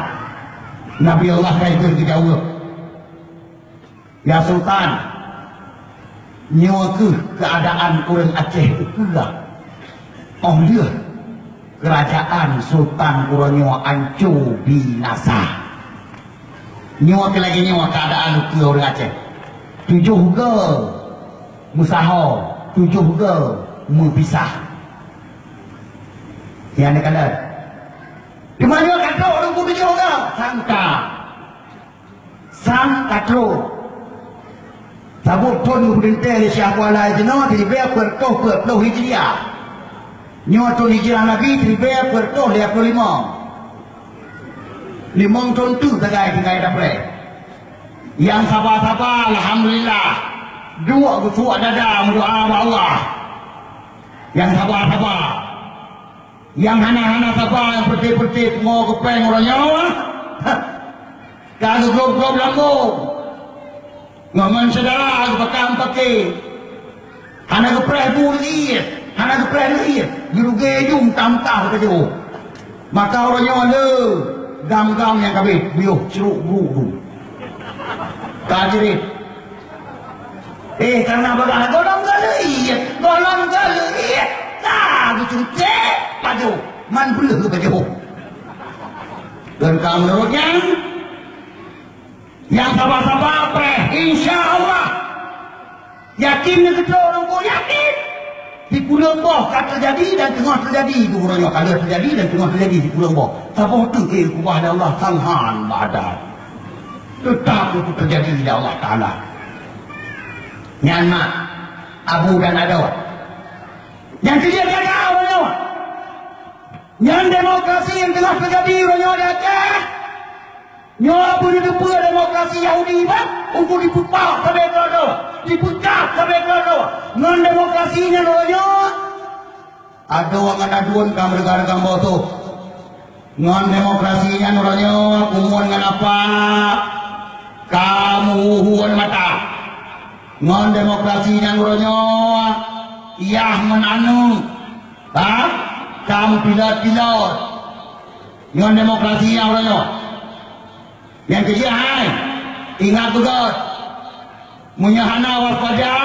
Nabi Allah Khidir geujaweueb, "Ya Sultan, nyoe kheueh keuadaan ureueng Aceh ukeue óh lheueh keurajeuen Sultan uroe nyoe anco binasa." Nyoe keuh lagèe nyoe keuadaan ukeue ureueng Aceh. Tujoh goe meusaho, tujoh goe meupisah. Nyang neukalon. Teuma nyoe ka trok ureueng tujoh goe, sangka. Sang ka trok. Saboh thon geupeuteuntèe lé Syiah Kuala jinoe, siribèe peuet reutôh peuet ploh Hijriah. Nyoe thon Hijriah Nabi, siribèe peuet reutôh lhèe ploh limong. Limong thon teuk sagai tinggai dapreh. Nyang saba-saba, alhamdulillah. Duek geusuak dada meudoa bak Allah. Nyang saba-saba. Nyang hana-hana saba, nyang peureté-peureté pungo geupéng uroe nyoe, ka geuglôb-glôb lambông. Ngon syedara geupakam paké. Hana geupreh bu leuiet, hana geupreh leuiet, geurugée jum tam-tam ka jeuet. Maka uroe nyoe le gam-gam nyang ka abéh, buyôh crok bu-bu. Ka jerit. Eh, karena bagaih gohlom galeuiet, gohlom galeuiet, ka geucungcek pajoh, man breuh geupajoh. Dan ka meunurot nyan, nyang saba-saba preh, insya Allah. Yakin neugeudroe ureuëng yakin. Di pulo boh ka teujadi dan teungoh teujadi, geuh uroe nyoe ka lheueh teujadi dan teungoh teujadi di pulo boh. Saboh teuk, eh, keubah lé Allah, sanghan bak adat. Teutap itu teujadi lé Allah Taala. Nyan mak, abu dan adoe. Nyang keujeuet gata uroe nyoe. Nyan demokrasi nyang teungoh teujadi uroe nyoe di Aceh. Nyoe beuneuteupeu demokrasi Yahudi, bah, untuk dipeupak sabe keudroe, dipeucah sabe keudroe. Ngon demokrasi nyan uroe nyoe, adoe ngon aduen ka meureuga-reuga boh. Ngon demokrasi nyan uroe nyoe, kumuen ngon apa ka meuhue-hue mata. Ngon demokrasi nyan uroe nyoe, yah ngon aneuk, ha, ka meupilot-pilot. Ngon demokrasi nyan uroe nyoe. Nyang keujeuet hai, ingat beugét. Meunyoe hana waspada,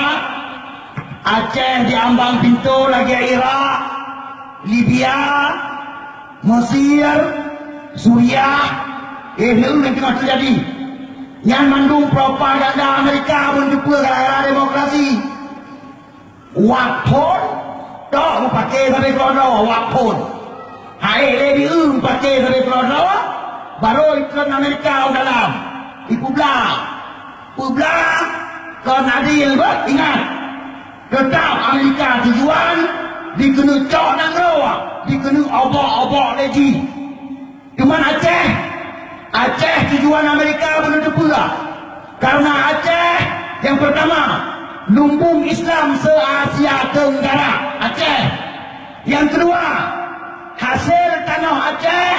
Aceh di ambang pintoe lagée Irak, Libya, Mesir, Suriah, eh, neu nyang teungoh teujadi. Nyan mandum propaganda Amerika beuneuteupeu gara-gara demokrasi. Wak phon, tok meupaké sabe keudroe wak phon. Hai lé di eu meupaké sabe keudroe, barô ikheun Amerika u dalam. Ipeublah. Peublah kon adil, beuh, ingat. Teutap Amerika tujuan dikeuneuk cok nanggroe, dikeuneuk obok-obok lé jih. Cuman Aceh, Aceh tujuan Amerika beuneuteupeu. Karena Aceh, yang pertama, lumbung Islam se-Asia Tenggara, Aceh. Yang kedua, hasil tanoh Aceh,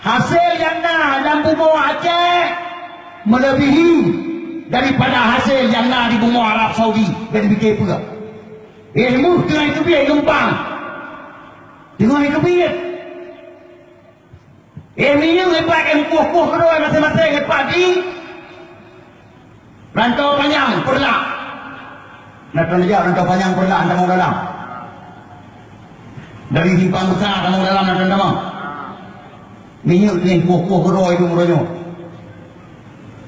hasil nyang na lam bumoe Aceh, melebihi daripada hasil nyang na di bumoe Arab Saudi dan di Turki. Ilmu teungoh teubiet geumpang. Teungoh teubiet. Eh, minyeuk ipat, eh, kueh-kueh keudroe maséng-maséng ipat di Rantau Panyang, Peureulak. Nah, tan jak Rantau Panyang, Peureulak, tamong dalam. Dari Simpang Besar, tamong dalam, nah, tan tamong. Minyeuk nyan kueh-kueh keudroe itu meuronyok.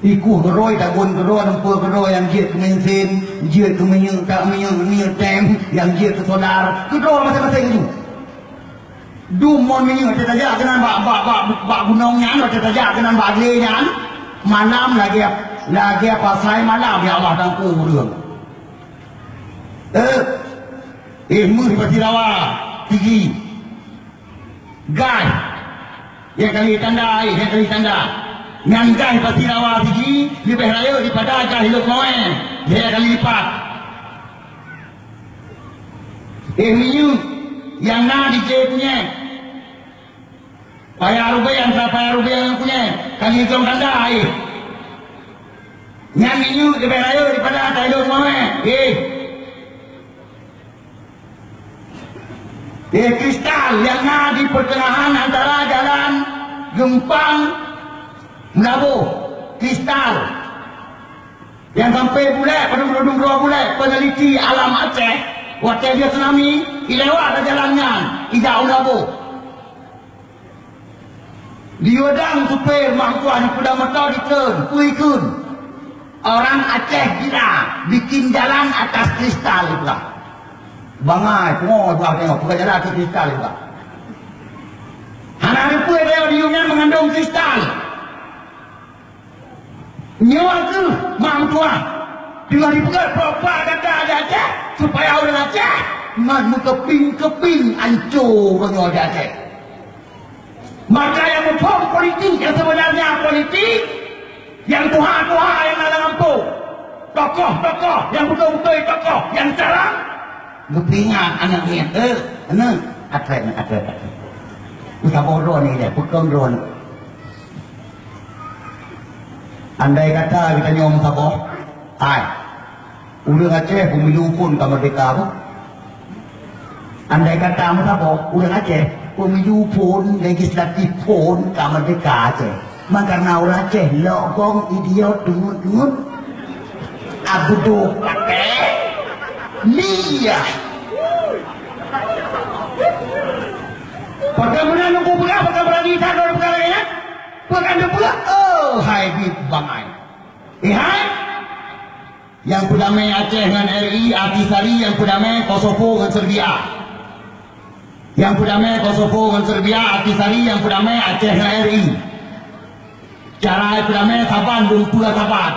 Ikueh keudroe, tagun keudroe, lumpur keudroe, nyang jeuet keu bensin, jeuet keu minyeuk, tak minyeuk, minyeuk tem, nyang jeuet keu solar, keudroe maséng-maséng itu. Dum mon minyeuk teuh tajak keunan bak, bak, bak, bak gunong nyan, teuh tajak keunan bak glé nyan, malam lagée, lagée pasai malam, ya Allah, tangku ureuëng. Eh, eh, meuh pasti rawa, tigi. Gaih. Ya kali tanda, eh, ya kali tanda. Nyan gaih pasti rawa tigi, leubeh rayeuk daripada gaih lok mawé, ya kali lipat. Eh, minyeuk nyang na di jé punyé. Paya rubée, antara paya rubée ngon punyé, ka jitong tanda, eh. Nyan minyeuk leubeh rayeuk daripada taidong mawé, eh. Eh, kristal nyang na di pertengahan antara jalan Geumpang Meulaboh, kristal. Nyang sampai bulek, padum-padum droe bulek, peneliti alam Aceh, watée dia tsunami, ilewat dah jalan nyan, ijak u Meulaboh. Di Yudang supé mah tuah di peudang moto dikheun, peue ikheun. Orang Aceh gila, bikin jalan atas kristal, ipeugah. Bangai, pungo, ipeugah, tengok, peugah jalan atas kristal, ipeugah. Hana reupeue tengok di dunia mengandung kristal. Nyoe kheueh mak meutuah teungoh jipeugét propaganda di Aceh, supaya ureuëng Aceh ngon meukeuping-keuping ancô uroe nyoe di Aceh. Maka nyang muphom politik nyang sebenarnya politik, Nyang tuha-tuha nyang na lam gampông, tokoh-tokoh nyang beutôi-beutôi tokoh nyang carông, geupeuingat aneuk miet, "Eh, aneuk, atrek, atrek, atrek. Meusaboh droeneuh ilèe, peukong droeneuh." Andai kata geutanyoe meusaboh, hai, ureueng Aceh pemilu phon ka merdeka, bah. Andai kata meusaboh ureueng Aceh, pemilu phon, legislatif phon ka merdeka Aceh. Man karena ureueng Aceh lok gong, idiot, teungeut-teungeut, abdôh patéh, liah. Pakon meunan Teungku peugah, pakon beurani that lôn peugah lagèe nyan? Pakon teupeugah, oh, hai bit bangai. Eh, hai? Nyang peudamé Aceh ngon R I, Ahtisaari nyang peudamé Kosovo ngon Serbia. Nyang peudamé Kosovo ngon Serbia, Ahtisaari nyang peudamé Aceh ngon R I. Cara peudamé saban dumpeue saban.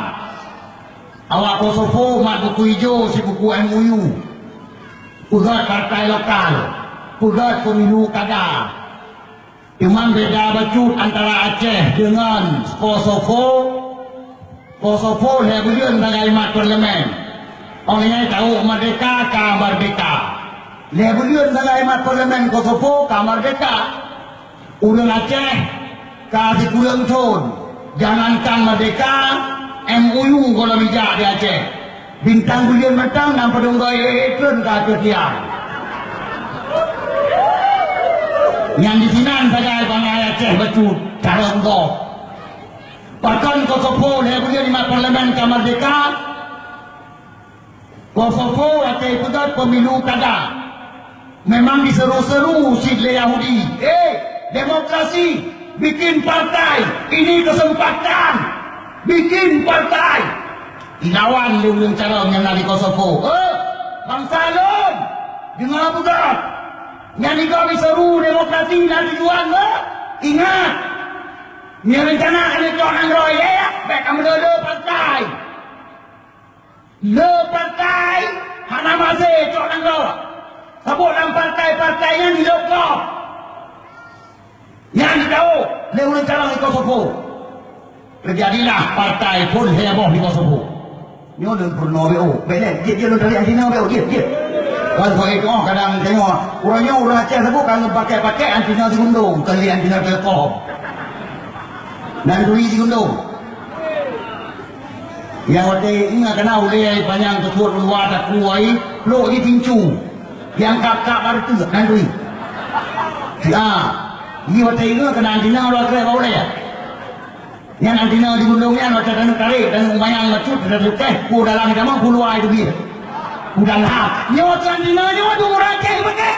Awak Kosovo mat buku ijo sibuku M O U. Peugöt partai lokal, peugöt pemilu kada. Teuma beda bacut antara Aceh deungon Kosovo. Kosovo lhèe buleuen sagai mat parlemen. Óh lheueh nyan tawök merdeka ka merdeka. Lhèe buleuen sagai mat parlemen Kosovo ka merdeka. Ureueng Aceh ka sikureueng thon. Jangankan merdeka, M O U gohlom jijak di Aceh. Bintang buleuen mantong nyang padum goe, eh, eh, treun ka ateueh tiang. Nyan disinan sagai bangai Aceh bacut, carông gob. Pakon Kosovo lhèe buleuen mat parlemen ka merdeka? Kosovo watèe peugöt pemilu kada. Memang diseru-seru cit lé Yahudi, "Eh, demokrasi, bikin partai, ini kesempatan, bikin partai." Dilawan lé ureueng carông nyang na di Kosovo. "Eh, bansa lôn, deungö beugöt! Nyan di gob diseru demokrasi na tujuan, eh? Ingat, nyoe rencana keuneuk cok nanggroe, ya, ya, bèk kamoe le partai." Le partai hana maté cok nanggroe. Sabab lam partai-partai nyan hidup gob. Nyan jitawök lé ureueng carông di Kosovo. Teujadilah partai phon lhèe boh di Kosovo. Nyoe lôn peurunoe B O. Bèk lé, jeuet, jeuet lôn tarék anti na B O, jeuet, jeuet. Wan soe tu'oh kadang tanyoe, uroe nyoe ureueng Aceh saboh ka geupakèk-pakèk anti na sigundong, kon lé anti na Telkom. Nan turi sigundong. Nyang watèe ingat keunan ulèe panyang teupot luwa takuai, plôk jih pincu. Nyang kap-kap baru teuk nan turi. Ya, nyoe watèe ingat keunan anti na luwa krèk bak ulèe. Nyan anti na di gulong nyan watèe taneuk tarek, taneuk manyang bacut, taneuk teh, ku dalam jamong, ku luwa itu bieh. Ku dalam. Nyoe tu anti na nyoe tu ureueng Aceh beutôi.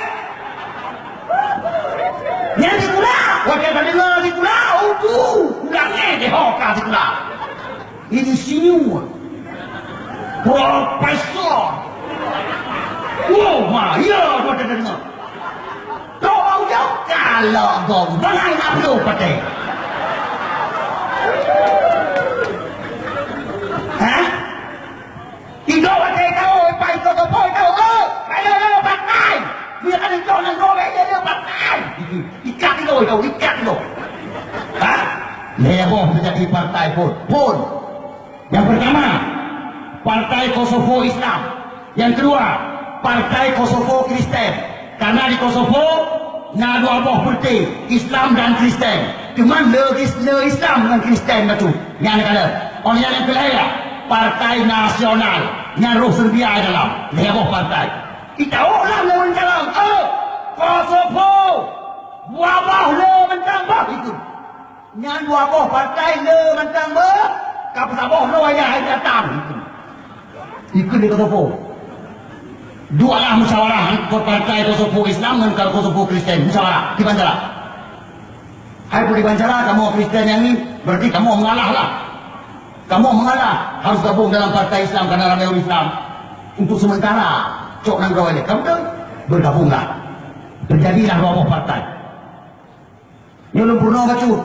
Nyan sikula, watèe tadeungö sikula, udu, ureueng Aceh ho ka sikula. Insinyur. Profesor. Oh, ma, ya, dua terdengar. Kau mau jawab? Kalau kau bangai nak belum pakai. Hah? Tiga pakai kau, pai kau, kau, kau, kau. Kalau, kalau pakai. Dia kan itu orang kau, dia, dia pakai. Ikat itu, itu, ikat itu. Hah? Lhèe boh teujadi partai phon. Phon. Yang pertama, Partai Kosovo Islam. Yang kedua, Partai Kosovo Kristen. Karena di Kosovo na dua boh peureute, Islam dan Kristen. Cuma le, le Islam ngon Kristen bacut. Nyan kada. Óh lheueh nyan nyang keulhèe, Partai Nasional. Nyan roh Serbia dalam. Lhèe boh partai. Itawök lam lôn jalan. Oh, Kosovo. Dua boh le mantong boh itu. Nyan dua boh partai le mantong beuh, ka peusaboh lôn ayah hai datang. Ikut di Kosovo. Dualah musyawarah partai Kosovo Islam ngon Kosovo Kristen. Musyawarah di Bancara. Hai pun di Bancara, kamoe Kristen nyang ni, berarti kamoe mengalah lah. Kamoe mengalah, harus gabung dalam partai Islam karena ramé ureueng Islam. Untuk sementara, cok nanggroe lé. Kamoe bergabunglah. Terjadilah dua boh partai. Nyoe lôn peurunoe bacut.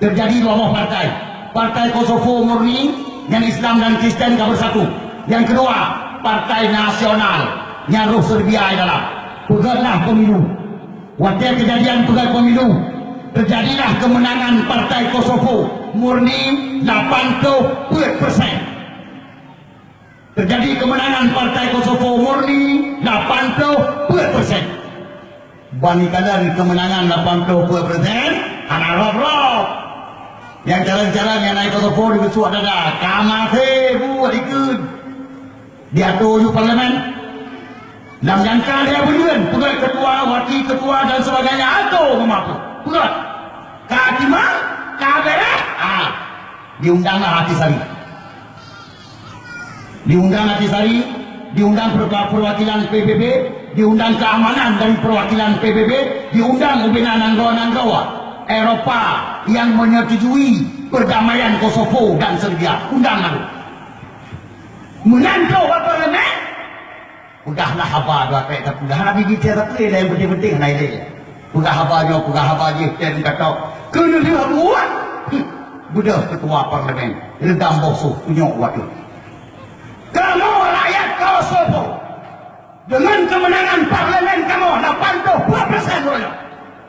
Terjadi dua boh partai. Partai Kosovo murni, nyan Islam dan Kristen ka bersatu. Yang kedua, Partai Nasional, nyan roh Serbia di dalam. Peugötlah pemilu. Watèe kejadian peugöt pemilu, terjadilah kemenangan Partai Kosovo murni lapan ploh peuet persen. Terjadi kemenangan Partai Kosovo murni lapan ploh peuet persen. Bani kalian kemenangan lapan ploh peuet persen, hana rab-rab. Nyang calon-calon nyang naik Kosovo di besuak dada, ka maté buet dikeue. Diatur ju parlemen. Lam jangka lhèe buleuen, peugöt ketua, wakil ketua dan sebagainya, atur meumampu. Peugöt. Ka timang, ka bèrèh, ah, diundanglah Ati Sari. Diundang Ati Sari, diundang per-, perwakilan P B B, diundang keamanan dari perwakilan P B B, diundang ubena nanggroe-nanggroe Eropa yang menyetujui perdamaian Kosovo dan Serbia. Undang lalu. Meunan trok bak parlemen, peugahlah haba dua trek sapeue. Hana bibit sapeue, nyang penting-penting hana ilée. Peugah haba nyoe, peugah haba jih, tem katok. Keuneulheueh buet, hmm, beudôh ketua parlemen, reudam boh sôh, tunyok watèe. Kamoe rakyat Kosovo, deungon keumeunangan parlemen kamoe lapan ploh dua persen uroe nyoe,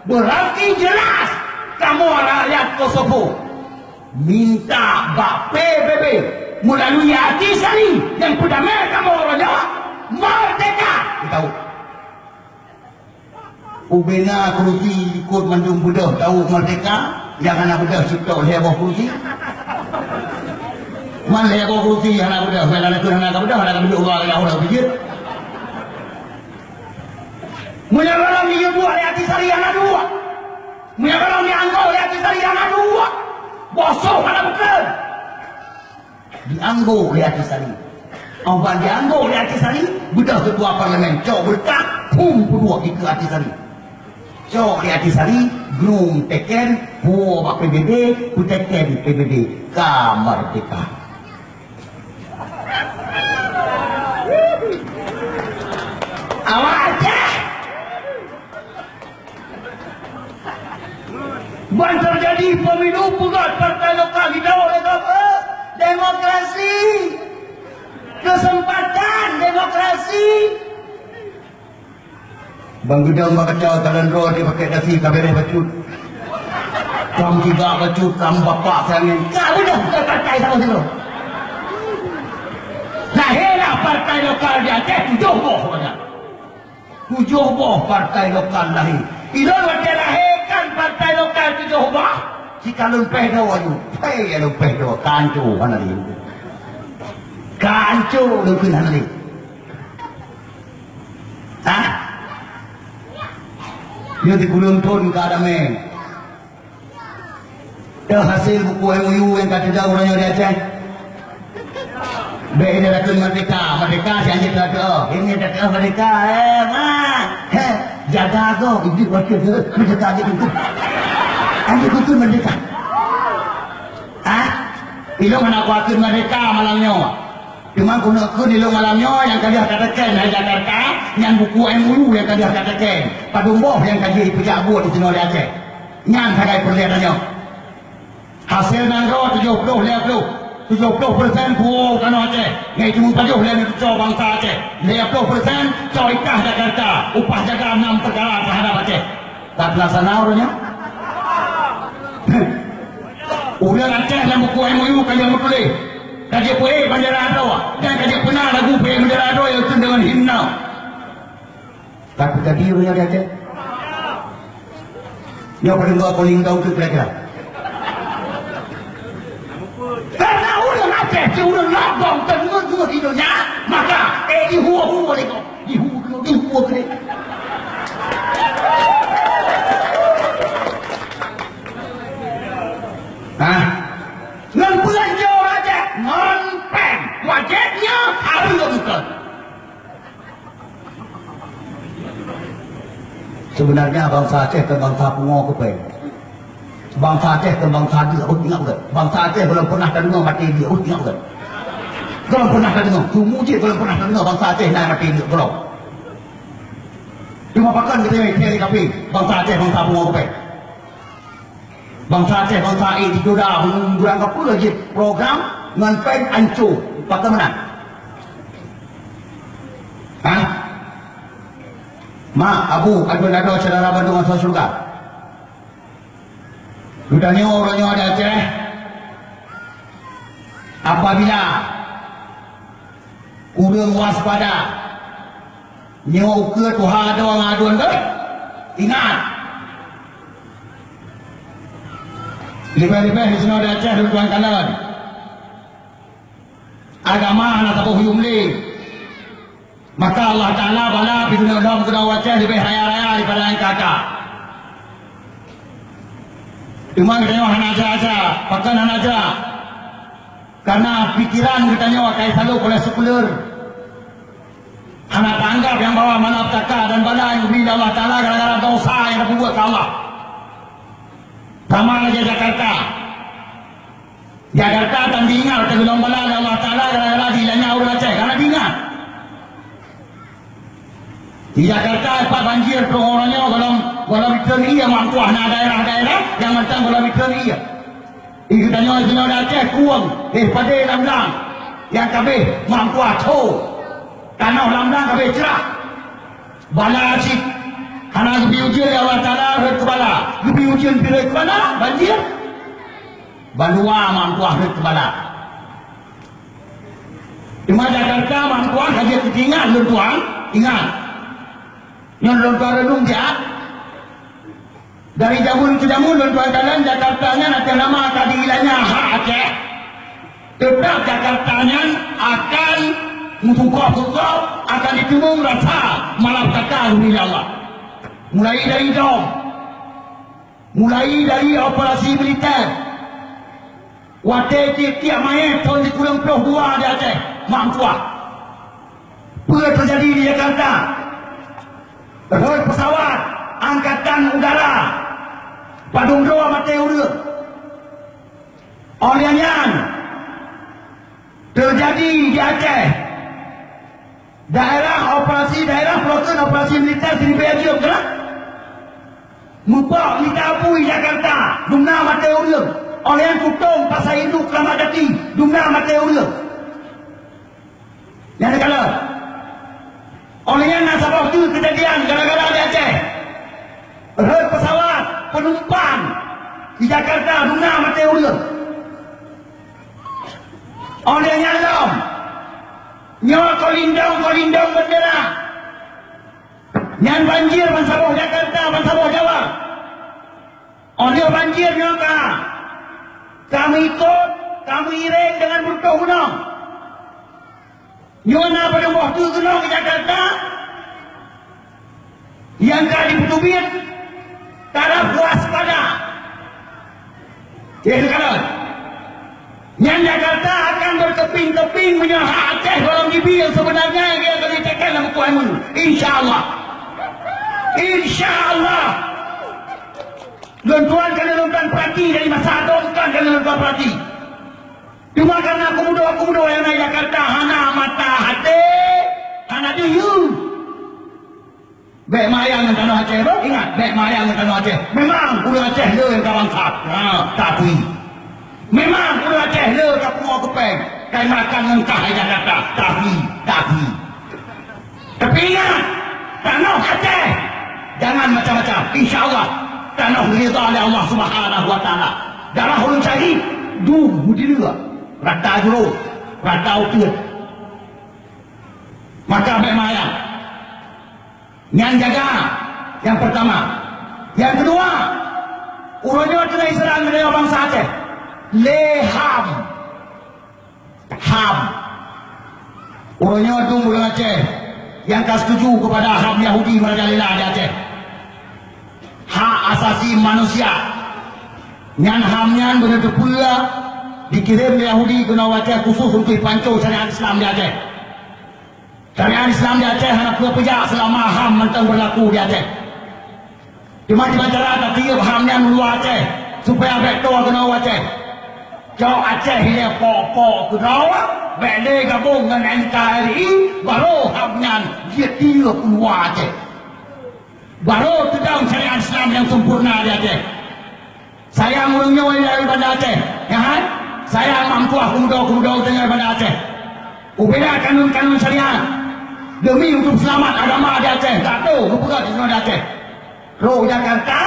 beurati jeulaih kamoe rakyat Kosovo minta bak P B B meulalui Ati Sari nyang peudamé kamoe uroe nyoe, meurdeka! Tahu. Ubena keurusi likot mandum beudôh tahu meurdeka, nyang hana beudôh cit tok lhèe boh keurusi. Man lhèe boh keurusi hana beudôh, hana ka beudôh, hana ka beudôh, hana ka beudôh, hana ka beudôh. Meunyoe gohlom jiyue buet lé Ati Sari hana duek. Meunyoe gohlom jianggô lé Ati Sari hana duek. Boh sôh hana beukreun. Jianggô lé Ati Sari. Óh ban jianggô lé Ati Sari, beudôh ketua parlemen, cok beureukat, phum peuduek dikeue Ati Sari. Cok lé Ati Sari, grung teken, puwoe bak P B B, peuteken P B B, ka meurdeka. Awak Aceh! Ban teujadi pemilu peugöt partai lokal di Dawa lé gob, eh, demokrasi, kesempatan demokrasi. Bang Gudang bak kacau talan droe di pakai dasi ka bereh bacut. Kam tiga bacut, kam bapak sangen. Ka udah bukan partai sama dulu. Lahirlah partai lokal di Aceh tujuh boh banyak. Tujoh boh partai lokal lahé. Ilôn watèe lahé kan partai lokal tujoh boh, sikalon péh droe aju. Péh lôn péh droe, kanco hana lé. Kanco lôn kheun hana lé. Hah? Nyoe sikureueng thon ka damé. Teuh hasil buku M O U nyang ka teuga uroe nyoe di Aceh. Bèk inong takheun merdeka, merdeka si anjing teuh. Ini teuh merdeka, eh, ma. He, jaga ko, ibu wakil merdeka aja itu. Anjing itu merdeka. Ah, ilong anak wakil merdeka malam nyoe. Teuma keuneuk kheun ilong malam nyoe nyang ka lheueh ka teken hai Jakarta, nyan buku M O U nyang ka lheueh ka teken. Padum boh nyang ka jipeujak buet di sinoe di Aceh. Nyan sagai peureulèe tanyoe. Hasé nanggroe tujoh ploh lhèe ploh, tujoh ploh persen puwoe tanoh Aceh, ngai teumeupajoh lé neutuco bansa Aceh. Lhèe ploh persen cok ikah Jakarta, upah jaga nam peukara teuhadap Aceh. Ka teulaksana uroe nyoe? Ureueng Aceh lam buku M O U ka lheueh meutuléh, ka jeuet peuék bandera droe, dan ka jeuet peuna lagu peuék bandera droe nyang kheun deungon himne. Ka teujadi uroe nyoe di Aceh? Nyoe padum boh polling dong keu kira-kira. Karena ureueng Aceh si ureueng lagong teungeut-ngeut di donya, maka, eh, dihue-hue lé gob. Dihue, dihue lé. Hah? Ngon peue jih ureueng Aceh? Ngon péng. Wajéb nyoe hareuem lôn beukeue. Seubeunarnya bansa Aceh kon bansa pungo keu péng. Bansa Aceh kon bansa deuk, ingat beutôi. Bansa Aceh gohlom peunah tadeungoe maté deuk, ingat beutôi. Gohlom peunah tadeungoe, tumu cit gohlom peunah tadeungoe bansa Aceh na maté deuk gohlom. Teuma pakon geutanyoe keu kafé, bansa Aceh bansa pungo keu péng. Bansa Aceh, bansa ék digoda, beurangkapeue jih program ngon péng ancô. Pakon meunan? Hah? Mak, abu, adoe-adoe syedara bandum asai syeuruga. Geutanyoe uroe nyoe di Aceh, Apabila ureuëng waspada, nyoe ukeue tuha droe ngon aduen deuh, ingat! Leubeh-leubeh di sinoe di Aceh, lôn tuan kalon. Agama hana saboh yum lé. Maka Allah Taala bala pih keuneuk lom keunoe u Aceh leubeh raya-raya daripada nyang ka-ka. Teuma geutanyoe hana asa-asa, pakon hana asa? Karena pikiran geutanyoe ka jisalôb oleh sekuler. Hana taanggab nyang bahwa malapetaka dan bala nyang geubri lé Allah Taala gara-gara desya nyang tapeubuet keu Allah. Sama lagée Jakarta. Jakarta tan diingat teugeulong bala lé Allah Taala gara-gara diilanya ureuëng Aceh, karena diingat. Di Jakarta pat banjir, peureueng uroe nyoe gohlom, gohlom iteun ié, meutuah na daerah-daerah nyang mantong gohlom iteun ié. Di geutanyoe sinoe di Aceh kueng, eh, padé lam blang, nyang kabeh meutuah tho. Tanoh lam blang kabeh crah. Bala cit hana geubri ujeuen lé Allah Taala rhot keu bala, geubri ujeuen pih rhot keu bala, banjir. Bandua meutuah rhot keu bala. Teuma Jakarta meutuah ka jeuet teuingat lôn tuan, ingat. Nyoe lôn tuan reunong jak. Dari jameun keu jameun lôn tuan kalon Jakarta nyan até nama ka diilanya hak Aceh. Teutap Jakarta nyan akan meusukoh-sukoh, akan jiteumeung rasa malapetaka geubri lé Allah. Mulai dari dom, mulai dari operasi militer. Watée tieb-tieb manyét thon sikureueng ploh dua di Aceh, meutuah. Peue teujadi di Jakarta? Rhot pesawat angkatan udara, padum droe maté ureuëng. Óh lheueh nyan teujadi di Aceh, daerah operasi, daerah peulakon operasi militer siribée jeuem, kan? Mupok mita apui Jakarta, dumna maté ureuëng. Óh lheueh nyan Kutong, Pasar Induk, Kramat Jati, dumna maté ureuëng. Nyang teukalon. Óh lheueh nyan na saboh teuk keujadian gara-gara di Aceh. Rhot pesawat penumpang di Jakarta, dumna maté ureuëng. Óh lheueh nyan lom, nyoe kolindong-kolindong beundera. Nyan banjir bansaboh Jakarta, bansaboh Jawa. Óh lheueh banjir nyoe ka, ka meuikot, ka meuiréng deungon beureutoh gunong. Nyoe na padum boh teuk gunong di Jakarta nyang ka jipeuteubiet taraf waspada. Nyan Jakarta akan berkeping-keping meunyoe hak Aceh gohlom jibi nyang sebenarnya nyang ka jitekan lam buku ilmu. Insya Allah. Insya Allah. Lôn tuan ka lôn tuan peurati dari masa dong kan ka lôn tuan peurati. Cuma karena kumudo-kumudo nyang na di Jakarta hana mata hati, hana duyue. Bék mayang ngon tanoh Aceh, beuh. Ingat, bék mayang ngon tanoh Aceh. Memang ureuëng Aceh le nyang ka bangsat. Ha, tapi. Memang ureuëng Aceh le ka pungoe keupeng, ka makan ngon kah di Jakarta. Tapi, tapi. Tapi ingat, tanoh Aceh jangan macam-macam. Insya Allah, tanoh ridha lé Allah Subhanahu wa Taala. Darah ureuëng syahid, dum beudileue, rata jurong, rata uteuen. Maka bék mayang. Nyan jaga, nyang peurtama. Nyang keudua, uroe nyoe teungoh iseurang geutanyoe bansa Aceh lé HAM. HAM. Uroe nyoe dum ureuëng Aceh nyang ka setuju keupada HAM Yahudi meurajalela di Aceh. Hak asasi manusia. Nyan HAM nyan beuneuteupeu jikirém lé Yahudi keunoe u Aceh khusos untuk jipanco syariat Islam di Aceh. Syariat Islam di Aceh hana peue peujak seulama HAM mantong beurlaku di Aceh. Teuma kiban cara tatiep HAM nyan u luwa Aceh, supaya bék toe keunoe u Aceh. Cok Aceh ilée pok-pok keudroe, bék lé gabong ngon N K R I, barô HAM nyan jitiep u luwa Aceh. Barô teudong syariat Islam nyang sempurna di Aceh. Sayang ureuëng nyoe nyang di Banda Aceh, nyan hai? Sayang meutuah kumudo-kumudo nyang di Banda Aceh. Ubeda kanun-kanun syariat demi untuk seulamat agama di Aceh, tak tahu geupeugah di sinoe di Aceh. Rôh Jakarta,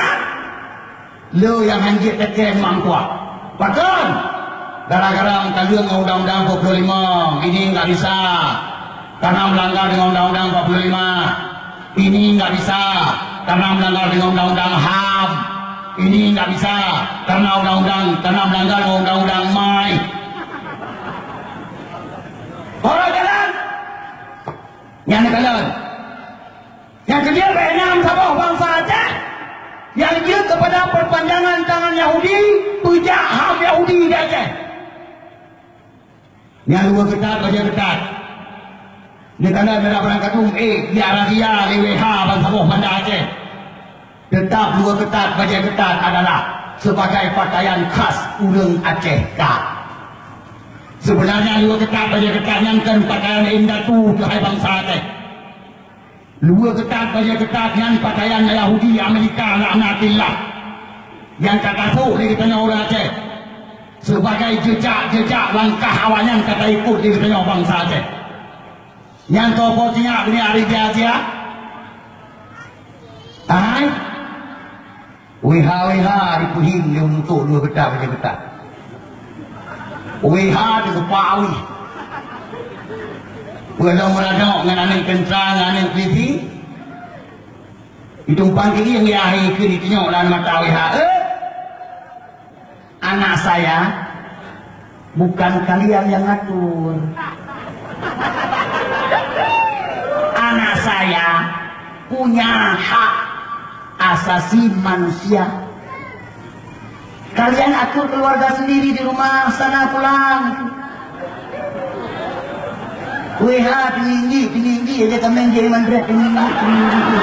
le nyang hanjeuet teuken meutuah. Pakon? Gara-gara meukaleueng ngon undang-undang empat puluh lima, ini nggak bisa, karena melanggar dengan undang-undang empat puluh lima. Ini nggak bisa, karena melanggar dengan undang-undang HAM. Ini nggak bisa, karena undang-undang, karena melanggar dengan undang-undang mai. Orang jalan. Nyang neukalon. Nyang keudua, bèk na meusaboh bansa Aceh nyang jeuet keupada peupanjangan tangan Yahudi, peujak HAM Yahudi di Aceh. Nyang luweue keutat, bajèe keutat. Neukalon daerah Padang Katueng, eh, jak razia lé W H bansaboh Banda Aceh. Teutap luweue keutat, bajèe keutat adalah sebagai pakaian khas ureueng Aceh that. Sebenarnya luweue keutat, bajèe keutat nyan kon pakaian indatu, keuhai bansa Aceh. Luweue keutat, bajèe keutat nyan pakaian Yahudi Amerika, laknatillah, nyang ka tasôk lé geutanyoe ureueng Aceh sebagai jeujak-jeujak langkah awaknyan ka taikot lé geutanyoe bansa Aceh. Nyan soe po sinyak keuneuk ari jia-jia? Hai? Wéha-wéha jipeuhing lé untôk dua geutak bajèe geutak. Wéha teugeupawih. Peue lom meuradok ngon aneuk keuntra ngon aneuk pelisi. Itumpang keuieng ya hai keu ditunyok lam mata wéha. Eh? Anak saya bukan kalian yang ngatur. Anak saya punya hak asasi manusia. Kalian atur keluarga sendiri di rumah sana pulang. Wéha tinggi, tinggi aja tameng jadi mandret tinggi, tinggi.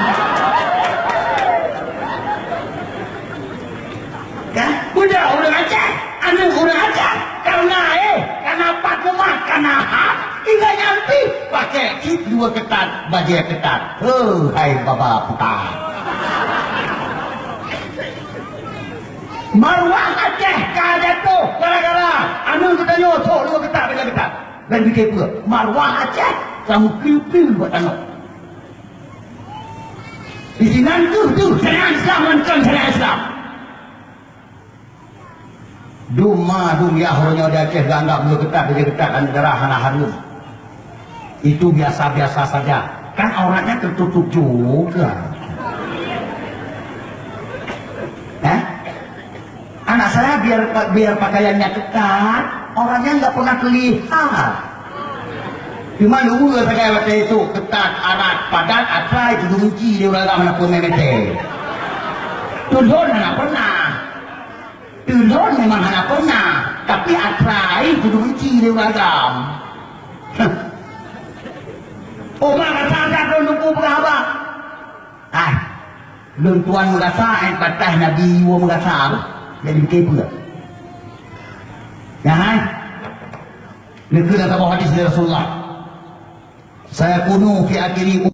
Kan? Budak ureueng Aceh, aneuk ureueng Aceh, karena, eh, karena pat rumah, karena hak, ingat nyan pih, pakai cit dua ketat, bajèe ketat. Heuh, hai baba puta. Maruah Aceh ka jatuh gara-gara aneuk geutanyoe sok dua ketat, bajèe ketat. Dan pikir pula, maruah Aceh sama kriu-kriu buat tanoh. Di sinan tu, tu, syariat Islam ngon kon syariat Islam. Dum ma, dum yah uroe nyoe di Aceh geuanggap dua ketat, bajèe ketat dan darah hana hareuem. Itu biasa-biasa saja. Kan auratnya tertutup juga. Eh? Anak saya biar biar pakaiannya ketat, orangnya nggak pernah terlihat. Cuma luweue sagai watèe itu ketat, arat, padat, atra itu dibenci dia ureueng agam hana peureulèe mete. Tulôn hana pernah. Tulôn memang hana pernah, tapi atra itu dibenci dia ureueng agam. Heh. Oma kata-kata tulôn teungku peugah haba. Ai, lôn tuan meurasa, eh, bataih Nabi woe meurasa, bah. Jadi, bukon peue. Nyan, hai. Neukheun lam saboh hadis dari Rasulullah. "Sayakunu fi akhiri